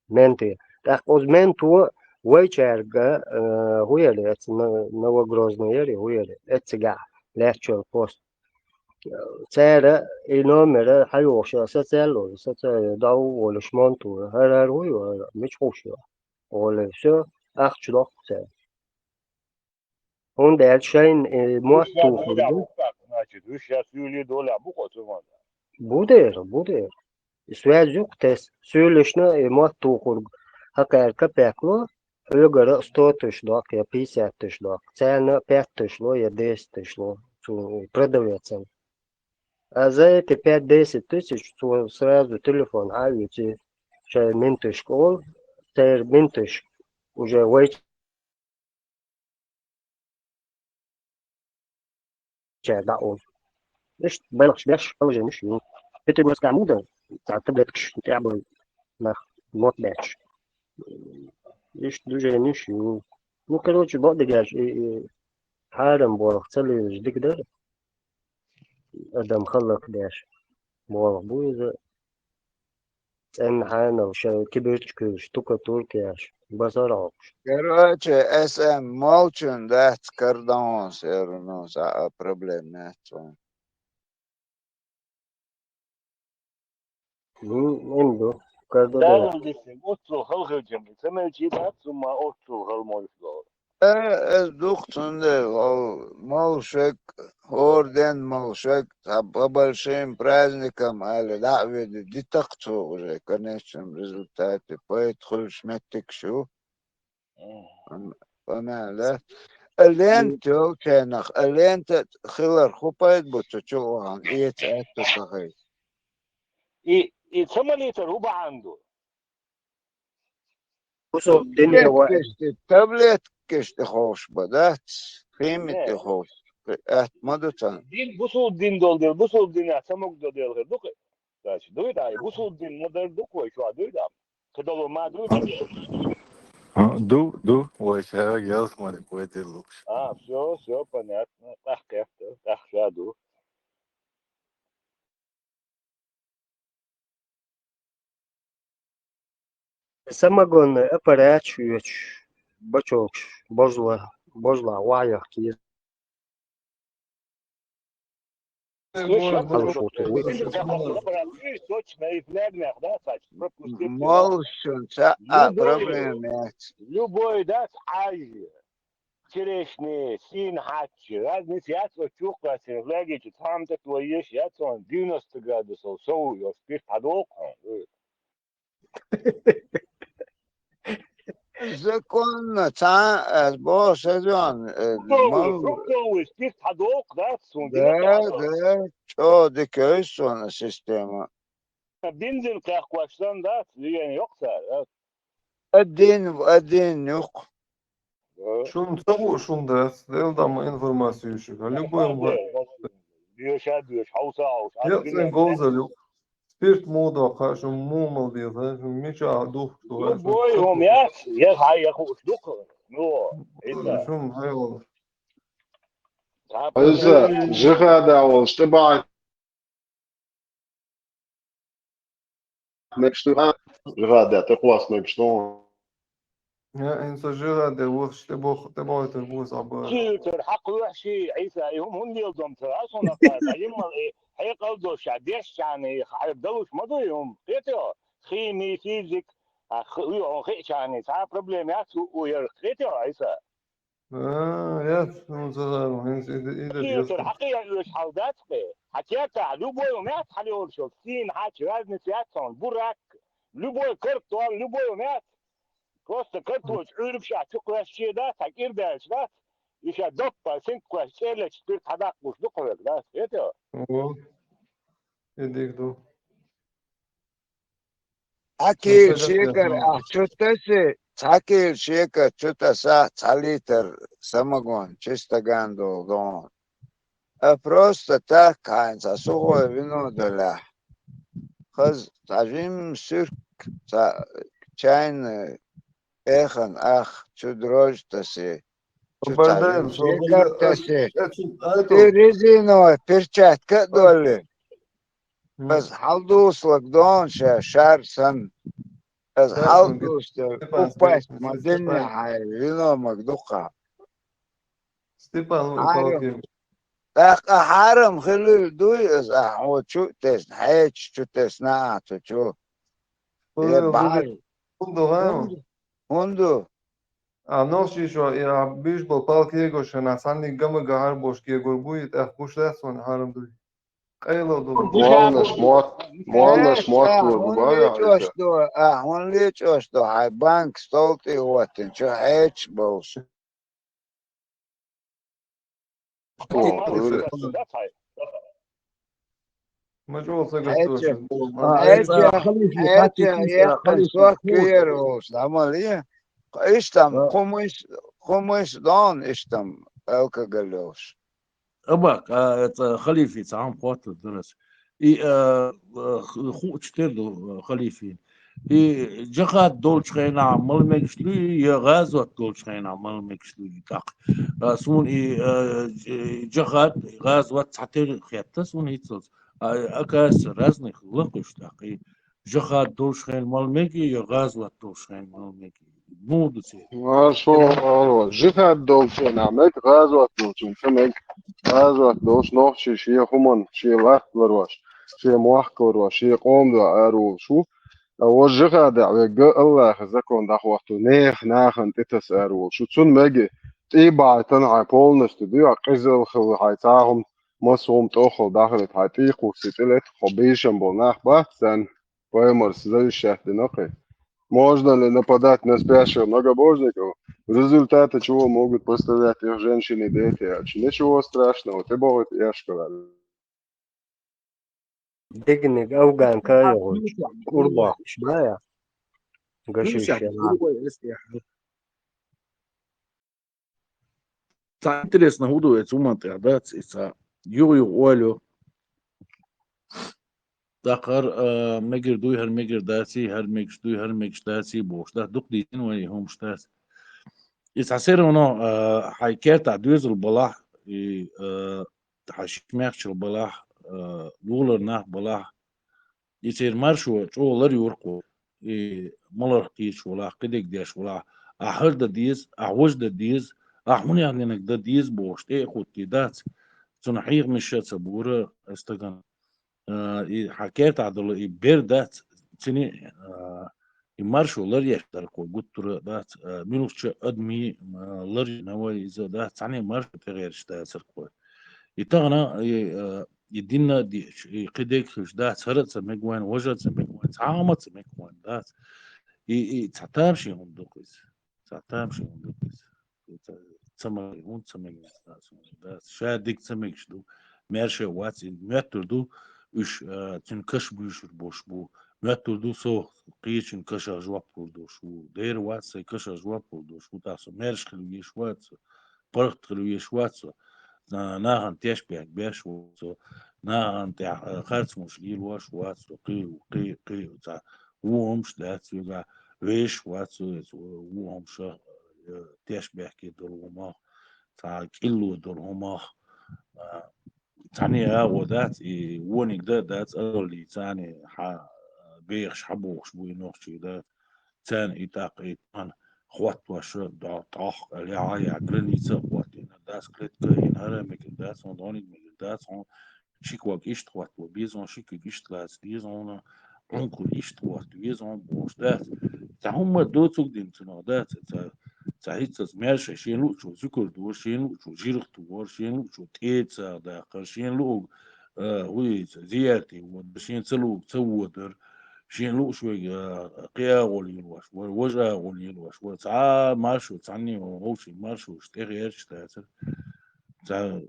Менте. ТӀаккха оцу менто вайчаьрга, э, хӀун яра эца, Новогрозный яра, хӀун яра, эццигахь лаьттачу пост. Цара и номера хьайохуш, социалло, социалло дӀа а волуш, монтура, хӀара-хӀара вуй, мича хууш ю? Оле, всё, ахча доккху цара. ХӀунда аьлча шайна, э, мотт тухур ду. Значит, уьш ша суьйлий долехь бу-кх оцу хӀума? Бу дера, бу дера. Связь ю-кх тес. Суьйлишна, э, мотт тухург хӀокхара капек ло, хьоьгара сто тыш доккху я пятьдесят тыш доккху. Царна пять тыш ло я десять тыш ло. Цу продавецан. А за эти пять-десять тысяч цо сразу телефон хьа а вуьций, шайн менташка олу, церан менташ уже вай чара дӀа а олу. Иштта белхаш беш положенеш ю. Пятигорскехь муха дара, цхьа таблеткаш тӀехь а бой, нах мотт баьчча. Иштта движенеш ю. Ну, короче, бакъдерг аьлча, и, и хьарам болх ца лелаш дика дара. Адам хӀаллакдеш болх бу иза. ЦӀенна хьанал шайн кибирчкуьйш, штукатурка еш, базар Ӏохуш. Короче, эс эм молчун дац, кардан всё равно, цхьа а проблема яц вайн. Ну, ин ду, кардан. Дала дисиг, оццул хала хилчам, ца мелчий дац, цумма оццул хала молуш долу. Э, эс дукха цундела, хьо молшаг, хӀора ден молшаг, цхьа по большим праздникам аьлла, дӀа а веди, дитакх цо уже, в конечном результате, пайда хуьлуш меттигаш ю. М. Ам-, амма, да? А лента йолчарнах, а лента хилар хӀун пайда бу цу чу вахана, эца аьтто ца хилча? И, и ца малийтар хӀун бахьана ду? Бусул дин я ва- Таблеткаш тӀе, таблеткаш тӀе ховш ба, дац? Хими тӀе ховш. Атта ма ду царна. Дин, бусул дин долу дела, бусул динехь ца могу долу дела хир ду-кх. Значит, дуй да, и бусул дин ма дар ду-кх вай чохь, дуй да? Кхидолу ма дуй да? А, ду, ду, вай ша ялх ма вай тӀе лукш. А, всё, всё, понятно. ТӀаккха кхетта, тӀаккха ша ду. Самогонный аппарат шоьтуш, бачокаш, божла-, божла вахьяхкийра. Слушай, Алла шоцур ву. Точно, и флягнах, да, Сач? Пропустить. Молшун, ца, а, любой, проблема яц. Любой, да, айжи. Черешни, сийна хьач, разница яц, вот чухкхаьчча, флягича, цхьа а тӀе тоеш яц, он девяносто градусов сов йо, спирт хьадоккху хьуна. Законно, цхьа а, ас боху, сезон, э, фруктовый, мал- фруктовый спирт хьадоккху, да, суна? Да, да, чӀогӀа дика йойсу суна система. Бензин кхехкош санна, да, движение йоккху цара, да? Один в один юккъе. Да. Шуна ца хууш хӀума дац, Делан дуьхьа информацию шу. Любой хӀума. Доьша, доьша, хьовса, хьовса. Яц, говзалла ю. Спирт муха доккху, шуна муха мала деза, шуна мичахь духкуш ду. Любой хӀума яц, я хьан, я хууш ду-кх. Ну, шуна хьайвала. Иза, жихада волуш тӀебахьа мегаш ду, а? Жихада тӀекхосса мегаш ду. Я, хӀинца жихада вахаш тӀебоху, тӀебохуьйтур бу схьа бара. Кхетар хьакхоьхьу ши, Ӏийса, и хӀума хӀунда леладо ца, а, суна хьекъал долуш, дешчарна, хьайга далуш ма ду и хӀума. Кхетий хьо? Хими, физик, а, х-, хьуна хиъчарна, цхьа а проблема яц у, у яра. Кхетий хьо, Ӏийса? А, яц, ну, ца хӀара, хӀинца и д-, и д-, Кхетар хьакхоьхьуш хьал дац кхе. Хьан кертахь, любой хӀума яц хьан лоруш йолу. Сийна хьач, разница яц хьуна. Бурак, любой картон, любой хӀума яц. Просто карточ Ӏуьйригаш а чу кхоьссича дац, хьан кӀира даьлча дац. И ша доппа, синкхоьссича, цӀерлечу спирт хьадаккхуш ду-кх хьоьга, дац. Кхетий хьо? Ого. И дика ду. Цхьа кийла шекар ахь чу тасий, цхьа кийла шекар чу тасахь, цхьа литр самогон, чистоган долу догӀу. А просто так, хьайна цхьа сухой вино далахь. Хаза цхьа жимма суьрк, цхьа чайна эхан ах, чу дрожжи тасий, чу цхьа жимма шекар тасий. И резиновая перчатка а доллий. Аса хьалдуслаг дона ша шар санна. Аса хьалдуста, упасть ма динне хьайн вино мага дукха. Степан, ТӀаккха хьарам хилийла дуй иза, ахь хьо чу а тесна, хьаьча чу тесна ахь цу чу. Э, бахьар. ХӀунда, хӀунда? А, нохчий шо, и, а, буьйш болу пал кегош хьанахь, цхьанниг гамага хьарбош кегор буй, тӀаккха гуш дац вайн хьарам дуй. Къайло ду. Моллаш мотт, моллаш мотт лур бу бара. Ахь хьуна лечӀош ду, ахь хьуна лечӀош ду, хьайн банк стол тӀе хӀоттина, чу хьаьча болуш. Ма чӀогӀа ца гатдош. Хьаьча, хьаьча, хьаьча, сох кхера волуш, дӀа ма ле. Иштта-м, кху муьйш, кху муьйш дон, иштта-м, алкоголь йолуш. Абак, а, цӀа халифе цхьа хӀума хоттур дара ас. И, а, а, ху-, хуучу тера ду, а, халифе. И джихад долчу хенахь мала мегаш дуй, я гӀазот долчу хенахь мала мегаш дуй тӀаккха. А, суна и, а, дж-, джихад, гӀазот цхьа тера хетта суна хӀинцалц. А, оказывается, разных лакхуьш тӀаккха. И джихад долчу хенахь мала мега, я гӀазот долчу хенахь мала мега. Муха ду церан? Маршо, маршо. Джихад долчу хенахь мега, гӀазот долчу хенахь ца мега. ГӀазот долуш нохчий шен хӀуманна, шен латта ларвеш, шен мохк ларвеш, шен къоман дуьхьа араволуш ву. Ткъа вай джихадехь верг Аллахьан закон дӀахӀотто, нехан нахана тӀетаса араволуш ву. Цунна мега, тӀе а бахьийтина хьайн полностью дуьхьа, къизалла хилла хьайн цхьа хӀума, массо а хӀума тӀехула дахарийта, хьайн тӀе а кхуссий тӀелетта, хьо бийшина болу нах бац царна. Пайхамара завещать дина кхин. Можно ли нападать на спящего многобожника? В результате чего могут пострадать их женщины и дети? А ничего страшного, тӀебогӀуьйту эшкара. Дегниг афганка а йогӀуьйту, кӀур боккхуш бая. Гашиш яна. Цхьа интересно хӀун ду эцу хӀуманна тӀехь дац, и цхьа юха-юха ойла йо. ТӀаккха хӀара, а, мегар дуй, хӀара мегар даций, хӀара мегаш дуй, хӀара мегаш даций бохуш дац, дукха дийцина вай и хӀумаш дац. И цхьа все равно, а, хьайн кертахь доьзал балахь, и, а, хьайн ши мехчал балахь, а, лулара нах балахь, и церан маршо чӀогӀа лар юркъо, и маларх кхеташ валахь, кхидерг деш валахь, ахь хӀара дан деза, ахь важа дан деза, ахь хӀун яхнинарг дан деза бохуш, тӀе а хӀуттий дац, цунна хьехамаш а ца бора стагана. А, и хьан кертахь долу и бер дац, цуьнан, а, и маршо лар еш дара кхо гуттара а дац, а, муьлххачу а адамийн, а, лар йина вай иза дац, цхьаьна маршо тӀегӀерташ дацара кхо. И тахана, и, а, и динна а деъча, и кхидерг хилча дац, хӀара а ца мега вайна, важа а ца мега вайна, цхьа а хӀума а ца мега вайна дац. И, и цхьа тамашийна хӀума ду-кх иза. Цхьа тамашийна хӀума ду-кх иза. Ца, ца мега, хӀунда ца мега вайна дац, хӀунда дац. Ша дика ца мегаш ду, маьрша а вац, и моьттур ду, уьш, а, цуьнан каш буьйшур болуш бу. Моьттур ду, со кхечун кашах жоп лур долуш ву. Дера вац, сайн кашах жоп лур долуш ву. ТӀаккха со маьрша хила везаш вац со. ПаргӀат хила везаш вац со, на-, нахана тешнабехк беш вац со, нахана тӀехь, э, харцонаш лелош вац со, кхин, кхин, кхин, цхьа вон хӀумаш дац вегахь, вешаш вац со, иза вон хӀумаш, э, тешнабехке долу хӀумах, цхьа кӀилло долу хӀумах, а, цхьаьна агӀо дац, и вониг дан а дац, аллий царна хьан бехаш хьан бохуш бу и нохчий дац. Царна и тӀаккха и тахана хӀоттош а, дӀа-, тӀаккха лаьхьа а яхь граница а хӀоттийна дац, клетка а йина, хӀара а мегар дац хьуна, дӀониг а мегар дац хьуна, ши ког иштта хӀотто беза хьуна, ши ког иштта лаца деза хьуна, Ӏункале иштта хӀотта веза хьуна бохуш дац. Цхьа хӀумма доцург дина цунах дац, цхьа, цхьа хӀинццалц маьрша шена луучо зуькар дора, шена луучо жирх тухура, шена луучо тӀера ца даккхара, шена луург, а, хӀуй, зиярте водар, шена ца луург ца водар, шена лууш верг, а, кхин агӀо лелош вара, важа агӀо лелош вара, цхьа маршо, цхьанне а вовшийн маршош тӀехьа гӀерташ дацара. Цхьа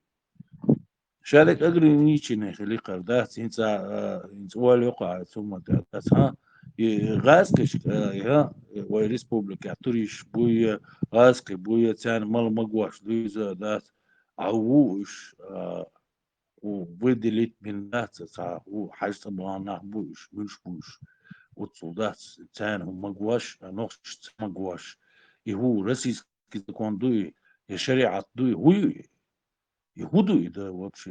шадерг ограниченный хили кхара дац, хӀинца, а, хӀинца ойла йоккхахь, цумма тӀехь дац, хьа? И гӀазкхиш, а, я, вай республикехь туристаш буй, гӀазкхий буй, царна мала магош дуьйза а дац, а ву уьш, а, ву выделить бина дац, цхьа ву хьажа цӀа бахана нах бу уьш, муьлш бу уьш, оццул дац, царна хӀума магош, а, нохчаш ца магош, и хӀу российский закон дуй, я шариӀат дуй, хӀу ю и? И хӀу ду и дан вообще?